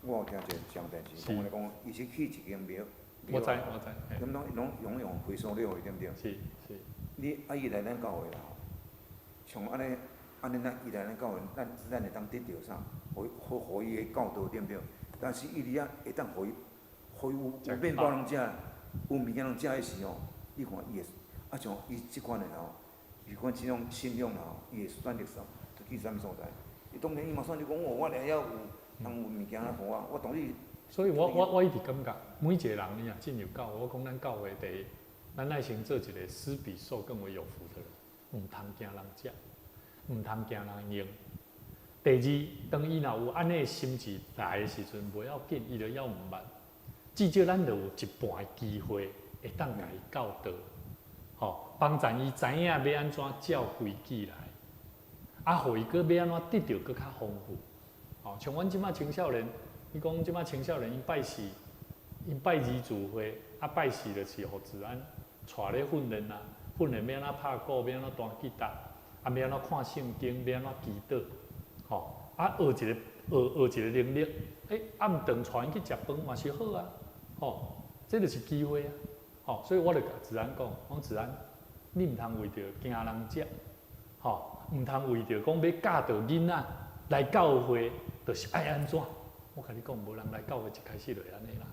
我有聽一個上電視講來講，伊是去一間廟，我知我知，嘿。咁攏攏攏用回收料的，對毋對？是是。你啊，伊來咱教會啦，像按呢按呢，咱伊來咱教會，咱咱會當得著啥？予予予伊的教導，對毋對？但是伊佇遐會當予伊，予伊有有麵包通食，有物件通食的時吼，你看伊會啊像伊這款的吼，伊款這種信仰吼，伊會選擇啥？去啥物所在？伊當然伊嘛選擇講，哦，我來遐有人有物件來予我，我當然。所以我我一直感覺，每一個人你若進入教會，我講咱教會第一，咱愛先做一個施比受更為有福的人，毋通驚人食，毋通驚人用。第二，當伊若有按呢心志來的時陣，無要緊，伊就猶毋捌。至少咱就有一半的機會會當共伊教導，吼，幫助伊知影欲按怎照規矩來，啊，予伊閣欲按怎得著閣較豐富。吼，像阮這馬青少年，你講這馬青少年𪜶拜四，𪜶拜二聚會，啊拜四就是予子安帶咧訓練啊，訓練欲按怎拍鼓，欲按怎彈吉他，啊欲按怎看聖經，欲按怎祈禱，吼，啊學一個學學一個能力，欸，暗頓帶𪜶去食飯嘛是好啊，吼，這就是機會啊，吼，所以我就共子安講，講子安，你毋通為著驚人食，吼，毋通為著講欲教導囡仔來教會，就是愛按怎？我共你講，無人來教會一開始就會按呢啦，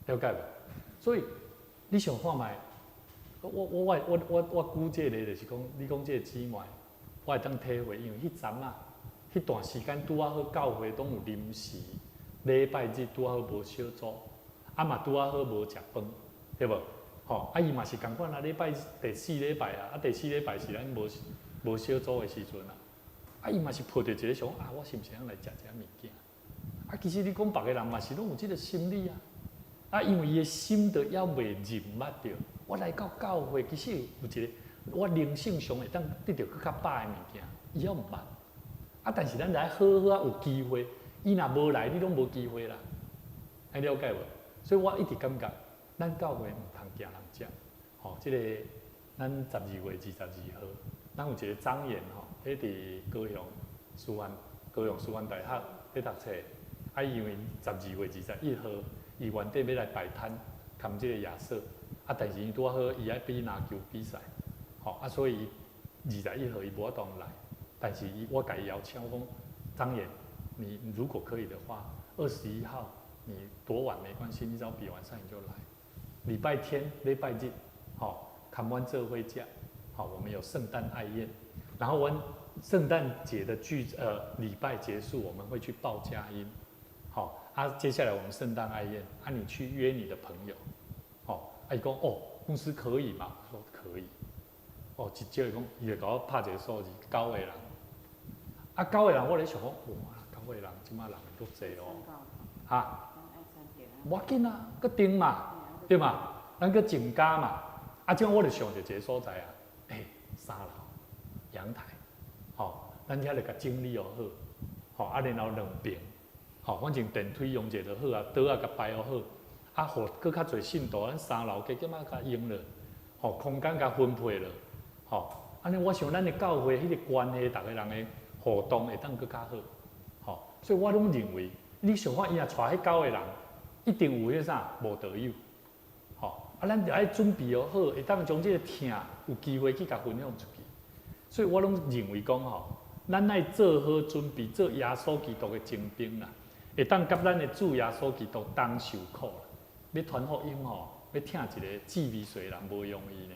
了解無？所以你想看覓？我我我我我我舉這個例就是講，你講這個姊妹，我會當體會，因為彼陣啊，彼段時間拄仔好教會攏有臨時禮拜日拄仔好無小組，啊嘛拄仔好無食飯，對無？吼，啊伊嘛是仝款啊，禮拜第四禮拜啊，啊第四禮拜是咱無無小組的時陣啊，啊伊嘛是抱著一個想啊，我是毋是通來食這物件？啊，其實你講別个人嘛是攏有這個心理啊，啊，因為伊的心都猶未認捌著，我來到教會其實有一個我靈性上會當得著閣較飽的物件，伊猶毋捌。啊，但是咱來好好啊，有機會，伊若無來，你攏無機會啦。愛了解無？所以我一直感覺，咱教會毋通驚人食。吼，這個咱12月22號，咱有一個張演吼，彼佇高雄師範高雄師範大學咧讀冊。啊，因為12月21號，伊原底欲來擺攤，含這個亞瑟，啊，但是伊拄仔好，伊愛比籃球比賽，吼，啊，所以伊21號伊無法度來。但是伊我共伊邀請，我講張演，你如果可以的話，21號你多晚沒關係，你只要比完賽你就來。禮拜天、禮拜日，吼，含阮做伙食，好，我們有聖誕愛宴，然後阮聖誕節的聚禮拜結束，我們會去報佳音。好，啊，接下來我們聖誕愛宴，啊，你去約你的朋友，好，啊，伊講哦，牧師可以嗎？我說可以，哦，直接伊講，伊就共我拍一個數字，九個人，啊，九個人，我咧想講，哇，九個人，這馬人足濟哦，哈，無要緊啊，閣訂嘛，對嘛，咱閣增加嘛，啊，這樣我就想著一個所在啊，欸，三樓陽台，吼，咱遐就共整理好，吼，啊，然後兩邊。吼，反正電梯用者就好啊，桌仔共擺好，啊，予閣較濟信徒，咱三樓加減仔共用了，吼，空間共分配了，吼，按呢，我想咱的教會彼個關係，逐个人的互動會當閣較好，吼，所以我攏認為，你想看伊若帶彼九個人，一定有彼啥無道友，吼，啊，咱著愛準備好，會當將這個疼有機會去共分享出去，所以我攏認為講吼，咱愛做好準備，做耶穌基督的精兵啦。會當佮咱的主耶穌基督同受苦啦。欲傳福音吼，欲疼一個志微細人無容易呢。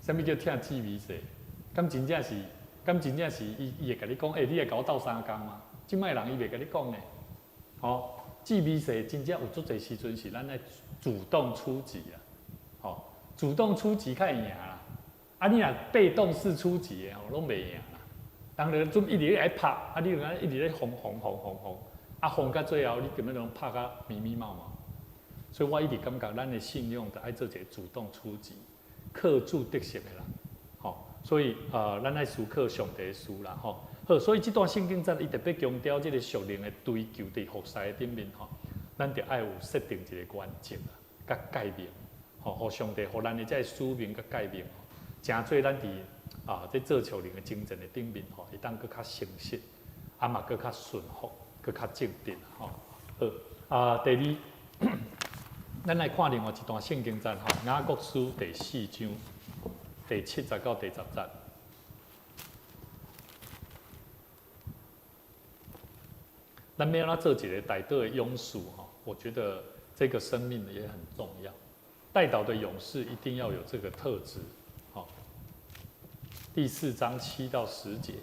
啥物叫疼志微細？敢真正是？敢真正是？伊伊會共你講，欸，你會共我鬥相共嗎？這擺人伊袂共你講呢。吼，志微細真正有足濟時陣是咱愛主動出擊啊。吼，主動出擊較會贏啦。啊，你若被動式出擊的吼，攏袂贏啦。人就準一直咧拍，啊，你就按呢一直咧防防防防防。啊，防到最後，你根本攏拍甲密密麻麻。所以我一直感覺，咱的信仰著愛做一個主動出擊、克主得勝的人，吼。所以咱愛思考上帝的事啦，吼。好，所以這段聖經節伊特別強調這個屬靈的追求佇服侍的頂面，吼，咱著愛有設定一個原則啊，佮誡命，吼，予上帝，予咱的這个使命佮誡命，成做咱佇啊，這做屬靈的征戰的頂面吼，會當閣較誠實，啊嘛閣較順服，閣較正直吼。好，啊，第二，咱來看另外一段聖經節吼，雅各書第四章第七節到第十節。咱欲按怎做一个代禱的勇士吼？我覺得這個生命也很重要。代禱的勇士一定要有這個特質。好，第四章7到10節。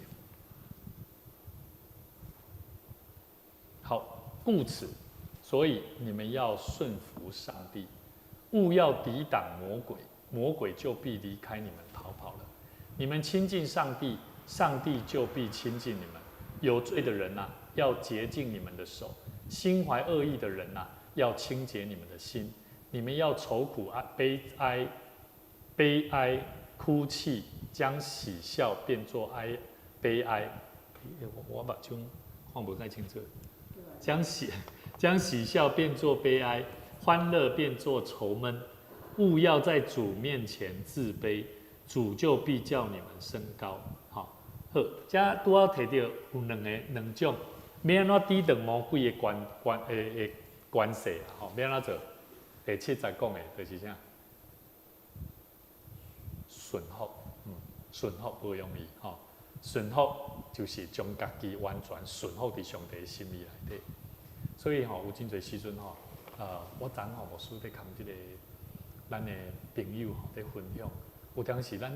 好，故此，所以你們要順服上帝，務要抵擋魔鬼，魔鬼就必離開你們逃跑了。你們親近上帝，上帝就必親近你們。有罪的人啊，要潔淨你們的手；心懷惡意的人啊，要清潔你們的心。你們要愁苦哀悲哀，悲哀哭泣，將喜笑變作哀悲哀。我目睭看無太清楚。將喜笑變作悲哀，歡樂變作愁悶。務要在主面前自卑，主就必叫你們升高。好，好，這拄仔提著有兩個兩種，欲按怎抵擋魔鬼的關係？吼，欲按怎做？第七節講的就是啥？順服，順服無容易，吼。順服就是將家己完全順服佇上帝的心意內底。所以吼，有真濟時陣吼，我昨昏吼牧師佇共這個咱的朋友吼佇分享，有當時咱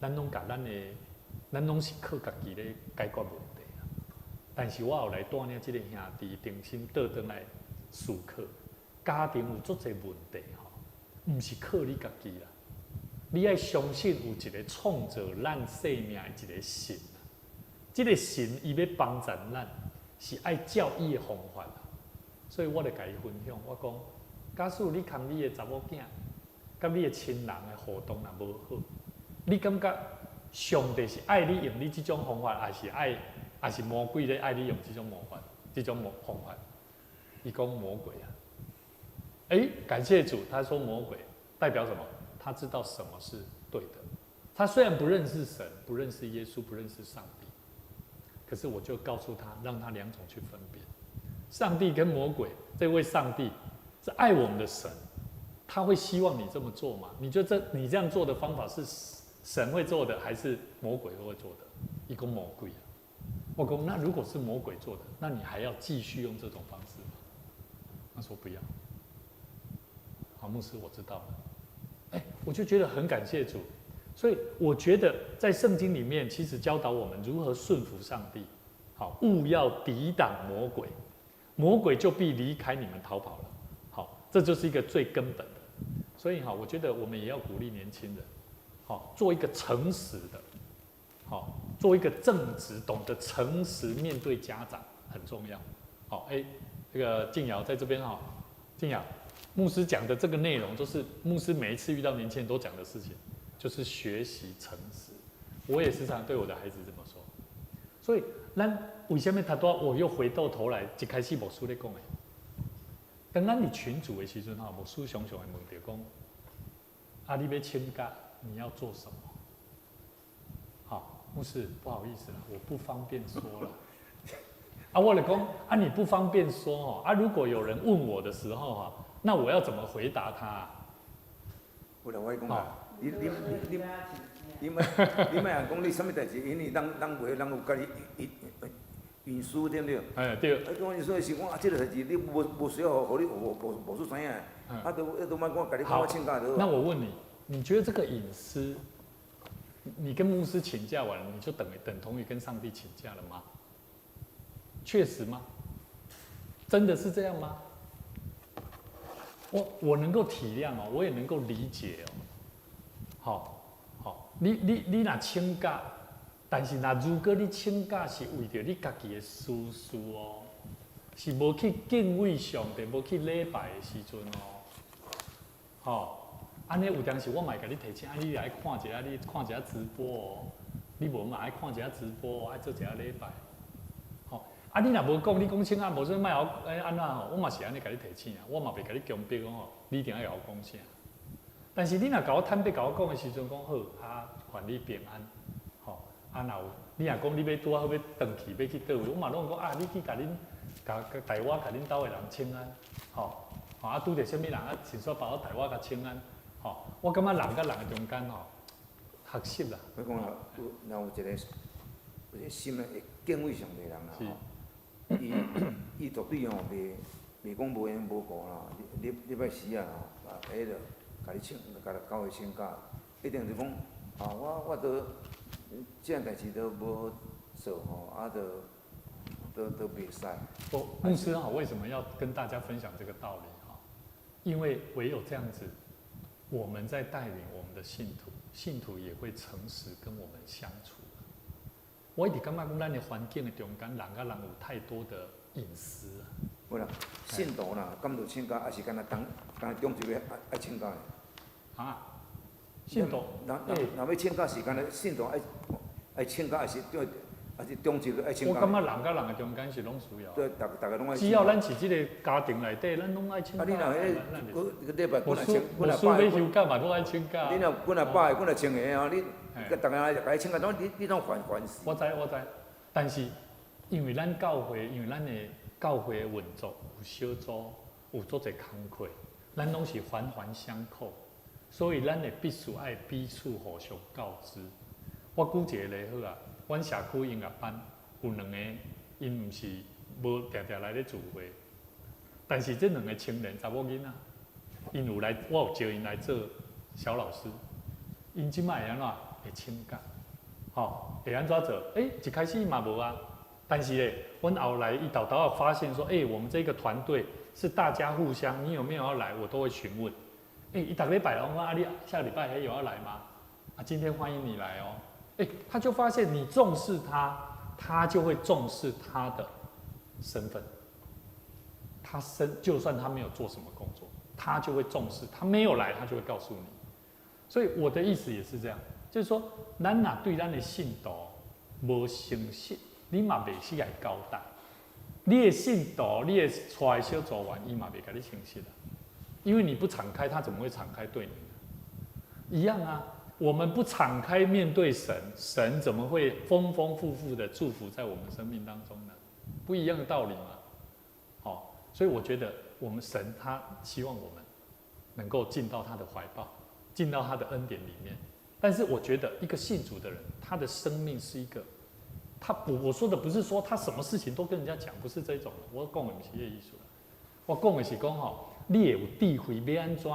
攏共咱的，咱攏是靠家己咧解決問題啦。但是我後來帶領這個兄弟重新倒轉來思考，家庭有足濟問題吼，毋是靠你家己啦。你愛相信有一個創造咱生命的一個神，這個神伊欲幫助咱，是愛照伊的方法。所以我就共伊分享，我講，假使你共你的查某囝，佮你的親人的互動若無好，你感覺上帝是愛你用你這種方法，還是魔鬼咧愛你用這種魔法，這種方法？伊講魔鬼啊！欸，感謝主，他說魔鬼代表什麼？他知道什麼是對的。他雖然不認識神，不認識耶穌，不認識上帝，可是我就告訴他，讓他兩種去分辨。上帝跟魔鬼，這位上帝是愛我們的神，他會希望你這麼做嗎？你覺得你這樣做的方法是神會做的，還是魔鬼會做的？伊講魔鬼啊！我講，那如果是魔鬼做的，那你還要繼續用這種方式嗎？他說不要。好，牧師，我知道了。欸，我就覺得很感謝主，所以我覺得在聖經裡面，其實教導我們如何順服上帝。好，務要抵擋魔鬼，魔鬼就必離開你們逃跑了。好，這就是一個最根本的。所以哈，我覺得我們也要鼓勵年輕人，好，做一個誠實的，好，做一個正直、懂得誠實面對家長很重要。好，欸，這個靜瑤在這邊哈，靜瑤。牧師講的這個內容，就是牧師每一次遇到年輕人都講的事情，就是學習誠實。我也時常對我的孩子這麼說。所以，咱為什麼他都我又回到頭來，一開始牧師咧講的，當咱佇群組的時陣吼，牧師常常會問著講：啊，你欲請假，你要做什麼？好，牧師不好意思啦，我不方便說了。啊，我就講啊，你不方便說哦。啊，如果有人問我的時候哈。那我要怎麼回答他啊？有啦，我講啦，你莫講你啥物代誌，因為人人袂人有家己隱私對毋對？哎對。啊，講隱私是講啊，這個代誌你無需要，予你無無所知影。啊，都莫講，共你講我請假就好。那我問你，你覺得這個隱私，你跟牧師請假完了，你就等同於跟上帝請假了嗎？確實嗎？真的是這樣嗎？我能夠體諒哦，我也能夠理解哦。好，好，你若請假，但是若如果你請假是為著你家己的私事哦，是無去敬畏上帝，無去禮拜的時陣哦。好，按呢有當時我嘛會共你提醒，啊，你來看一下，你看一下直播哦，你無嘛愛看一下直播，愛做一下禮拜。啊！你若無講，你講請啊，無說莫學，按怎吼？我嘛是按呢共你提醒啊，我嘛袂共你強迫講吼，你一定愛共我講啥。但是你若共我坦白共我講的時陣，講好啊，願你平安，吼啊，若有你若講你欲拄仔好欲轉去欲去佗位，我嘛攏講啊，你去共恁共代我共恁兜的人請安，吼吼啊，拄著啥物人啊，順紲幫我代我共請安，吼，我感覺人佮人的中間吼，學習啦。我講啦，有若有一個心咧會敬畏上帝人啦，吼，伊伊絕對吼袂袂講無緣無故啦，禮禮拜四啊吼，啊，彼個共你請，共教會請假，一定是講啊，我都這項代誌都無做吼，啊，就都都袂使。我牧師哈，為什麼要跟大家分享這個道理哈？因為唯有這樣子，我們在帶領我們的信徒，信徒也會誠實跟我們相處。我一直感覺講，咱的環境的中間，人佮人有太多的隱私啊。無啦，信徒啦，敢著請假，抑是干焦當干焦中晝愛愛請假的。啊？信徒，若若若欲請假是干焦信徒愛愛請假，抑是對，抑是中晝愛請假。我感覺人佮人的中間是攏需要。對，逐逐个攏愛。只要咱是這个家庭內底，咱攏愛請假。啊，你若彼個禮拜幾若請，幾若百，休假嘛，攏愛請假。你若幾若百個，幾若千个啊？你逐个來共你請假，攏你你攏煩煩死。我知我知，但是因為咱教會，因為咱的教會的運作有小組，有足濟工課，咱攏是環環相扣，所以咱會必須愛彼此互相告知。我舉一個例好啊，阮社區音樂班有兩個，𪜶毋是無定定來咧聚會，但是這兩個青年查某囡仔，𪜶有來，我有招𪜶來做小老師，𪜶這擺會按怎？會請假，吼，會按怎做？欸，一開始嘛無啊，但是咧，阮後來伊沓沓仔發現說，欸，我們這個團隊是大家互相，你有沒有要來，我都會詢問。欸，伊逐禮拜攏講啊，你下禮拜還有要來嗎？啊，今天歡迎你來哦。欸，他就發現你重視他，他就會重視他的身份。他身就算他沒有做什麼工作，他就會重視。他沒有來，他就會告訴你。所以我的意思也是這樣，就是說，咱若對咱的信徒無誠實，你嘛袂使來交代。你的信徒，你的帶的小組員，伊嘛袂共你誠實啊。因為你不敞開，他怎麼會敞開對你？一樣啊，我們不敞開面對神，神怎麼會豐豐富富的祝福在我們生命當中呢？不一樣的道理嘛。好，所以我覺得我們神他希望我們能夠進到他的懷抱，進到他的恩典裡面。但是我覺得一個信主的人，他的生命是一個，他不，我說的不是說他什麼事情都跟人家講，不是這種。我講的毋是這个意思。我講的是講吼，你會有智慧欲按怎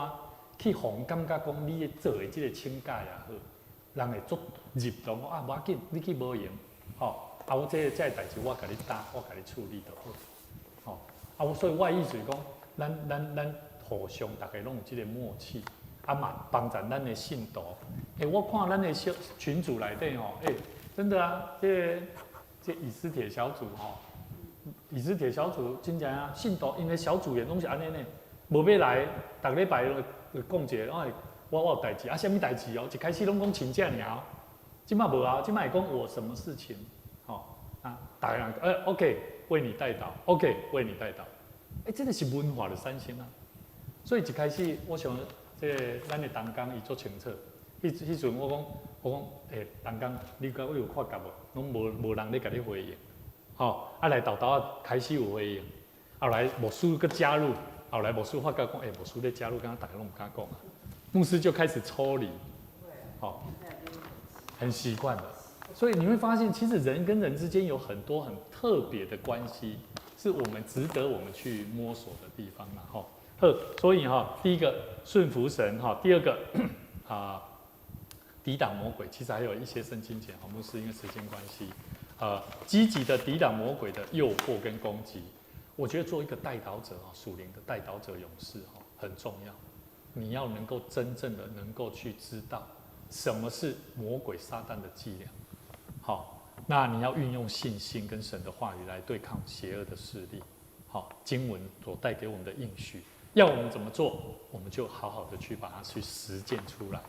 去予人感覺講你咧做的這个請假也好，人會足入同啊，無要緊，你去無閒，吼，啊，我這个這个代誌我共你擔，我共你處理就好，吼，啊，我所以我的意思是講，咱咱咱互相逐家攏有這个默契，啊嘛幫助咱的信徒。欸，我看咱的小群組內底吼，欸，真的啊，這个這以斯帖小組吼，以斯帖小組真正啊，信徒𪜶的小組員攏是按呢呢，無欲來，逐禮拜就講一個，我我我有代誌啊，啥物代誌哦？一開始攏講請假爾，這擺無啊，這擺會講我什麼事情，吼啊，逐个人欸，OK，為你代禱，OK，為你代禱，欸，這个是文化的產生啊。所以一開始我想，這个咱的同工伊足清楚，彼彼陣我講我講，欸，同工，你敢有發覺無？攏無無人咧共你回應，吼，啊來沓沓仔開始有回應，後來牧師閣加入，後來牧師發覺講，欸，牧師咧加入，敢若逐家攏毋敢講啊。牧師就開始抽離，好，很習慣了。所以你會發現，其實人跟人之間有很多很特別的關係，是我們值得我們去摸索的地方啦。吼，好，所以哈，第一個順服神哈，第二個啊，抵擋魔鬼。其實還有一些聖經節，牧師因為時間關係，積極的抵擋魔鬼的誘惑跟攻擊。我覺得做一個代禱者啊，屬靈的代禱者勇士哈，很重要。你要能夠真正的能夠去知道什麼是魔鬼撒旦的伎倆，好，那你要運用信心跟神的話語來對抗邪惡的勢力。好，經文所帶給我們的應許，要我們怎麼做，我們就好好的去把它去實踐出來。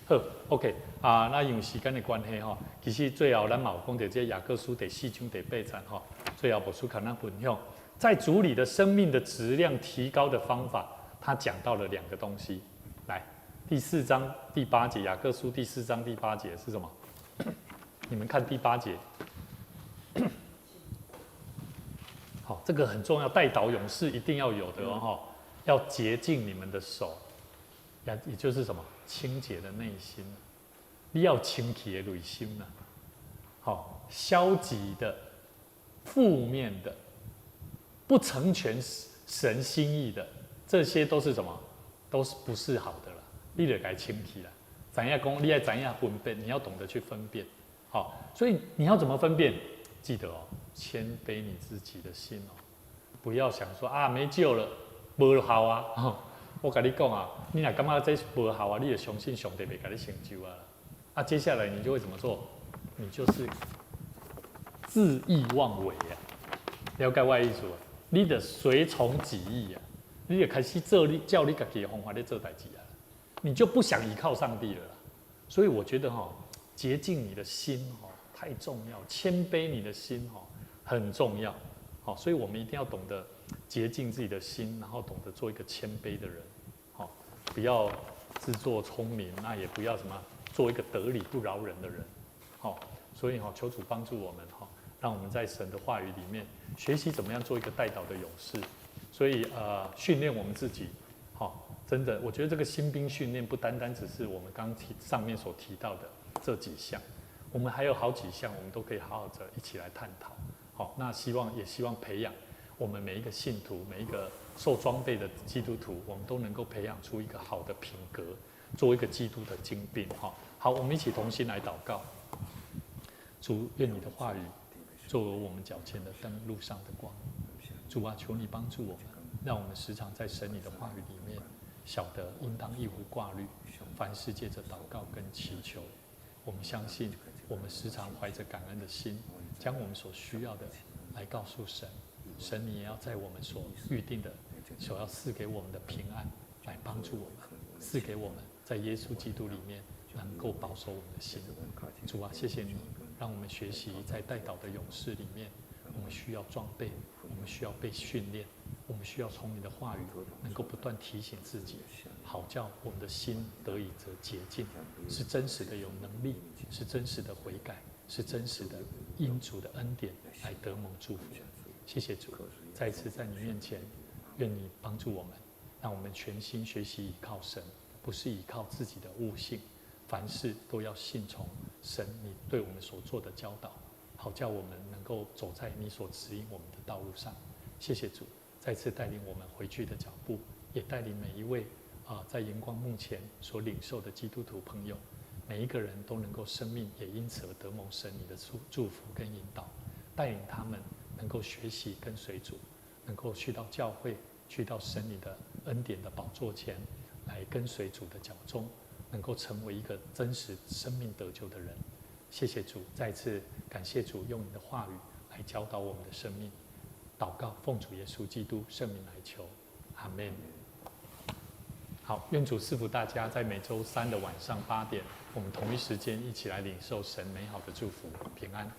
好，OK 啊，那因為時間的關係吼，其實最後咱嘛有講到這雅各書第四章第八節吼，最後牧師共咱分享，在主裡的生命的質量提高的方法。他講到了兩個東西，來，第四章第八節，雅各書第四章第八節是什麼？你們看第八節。好，這個很重要，代禱勇士一定要有的哦，要潔淨你們的手，也就是什麼？清潔的內心，你要清潔的內心啊。好，消極的、負面的、不成全神心意的，這些都是什麼？都是不是好的了。你就該清氣了。知影講，你愛知影分辨，你要懂得去分辨。好，所以你要怎麼分辨？記得哦，謙卑你自己的心哦，不要想說啊沒救了，無效啊。我共你講啊，你若感覺這無效啊，你就相信上帝袂共你成就啊。啊，接下來你就會怎麼做？你就是恣意妄為啊。了解我的意思無？你就隨從己意啊，你就開始做你照你家己的方法咧做代誌啊，你就不想依靠上帝了啦。所以我覺得哈，潔淨你的心哈太重要，謙卑你的心哈很重要。好，所以我們一定要懂得潔淨自己的心，然後懂得做一個謙卑的人。好，不要自作聰明，那也不要什麼做一個得理不饒人的人。好，所以哈，求主幫助我們哈，讓我們在神的話語裡面學習怎麼樣做一個代禱的勇士。所以訓練我們自己，好，真的，我覺得這個新兵訓練不單單只是我們剛提上面所提到的這幾項，我們還有好幾項，我們都可以好好的一起來探討。好，那希望也希望培養我們每一個信徒，每一個受裝備的基督徒，我們都能夠培養出一個好的品格，做一個基督的精兵。哈，好，我們一起同心來禱告。主，願你的話語作為我們腳前的燈，路上的光。主啊，求你幫助我們，讓我們時常在神你的話語裡面，曉得應當一無掛慮，凡事借着禱告跟祈求。我們相信，我們時常懷着感恩的心，將我們所需要的來告訴神。神，你也要在我們所預定的、所要賜給我們的平安，來幫助我們，賜給我們在耶穌基督裡面能夠保守我們的心。主啊，謝謝你，讓我們學習在代禱的勇士裡面，我們需要裝備，我們需要被訓練，我們需要從你的話語能夠不斷提醒自己，好叫我們的心得以得潔淨，是真實的有能力，是真實的悔改，是真實的因主的恩典來得蒙祝福。謝謝主，再次在你面前，願你幫助我們，讓我們全心學習倚靠神，不是倚靠自己的悟性，凡事都要信從神你對我們所做的教導，好叫我們能夠走在你所指引我們的道路上。謝謝主，再次帶領我們回去的腳步，也帶領每一位啊在熒光幕前所領受的基督徒朋友，每一個人都能夠生命也因此而得蒙神你的祝福跟引導，帶領他們能夠學習跟隨主，能夠去到教會，去到神你的恩典的寶座前，來跟隨主的腳蹤，能夠成為一個真實生命得救的人。謝謝主，再次感謝主，用你的話語來教導我們的生命。禱告，奉主耶穌基督聖名來求，阿門。好，願主賜福大家，在每週三的晚上8點，我們同一時間一起來領受神美好的祝福，平安。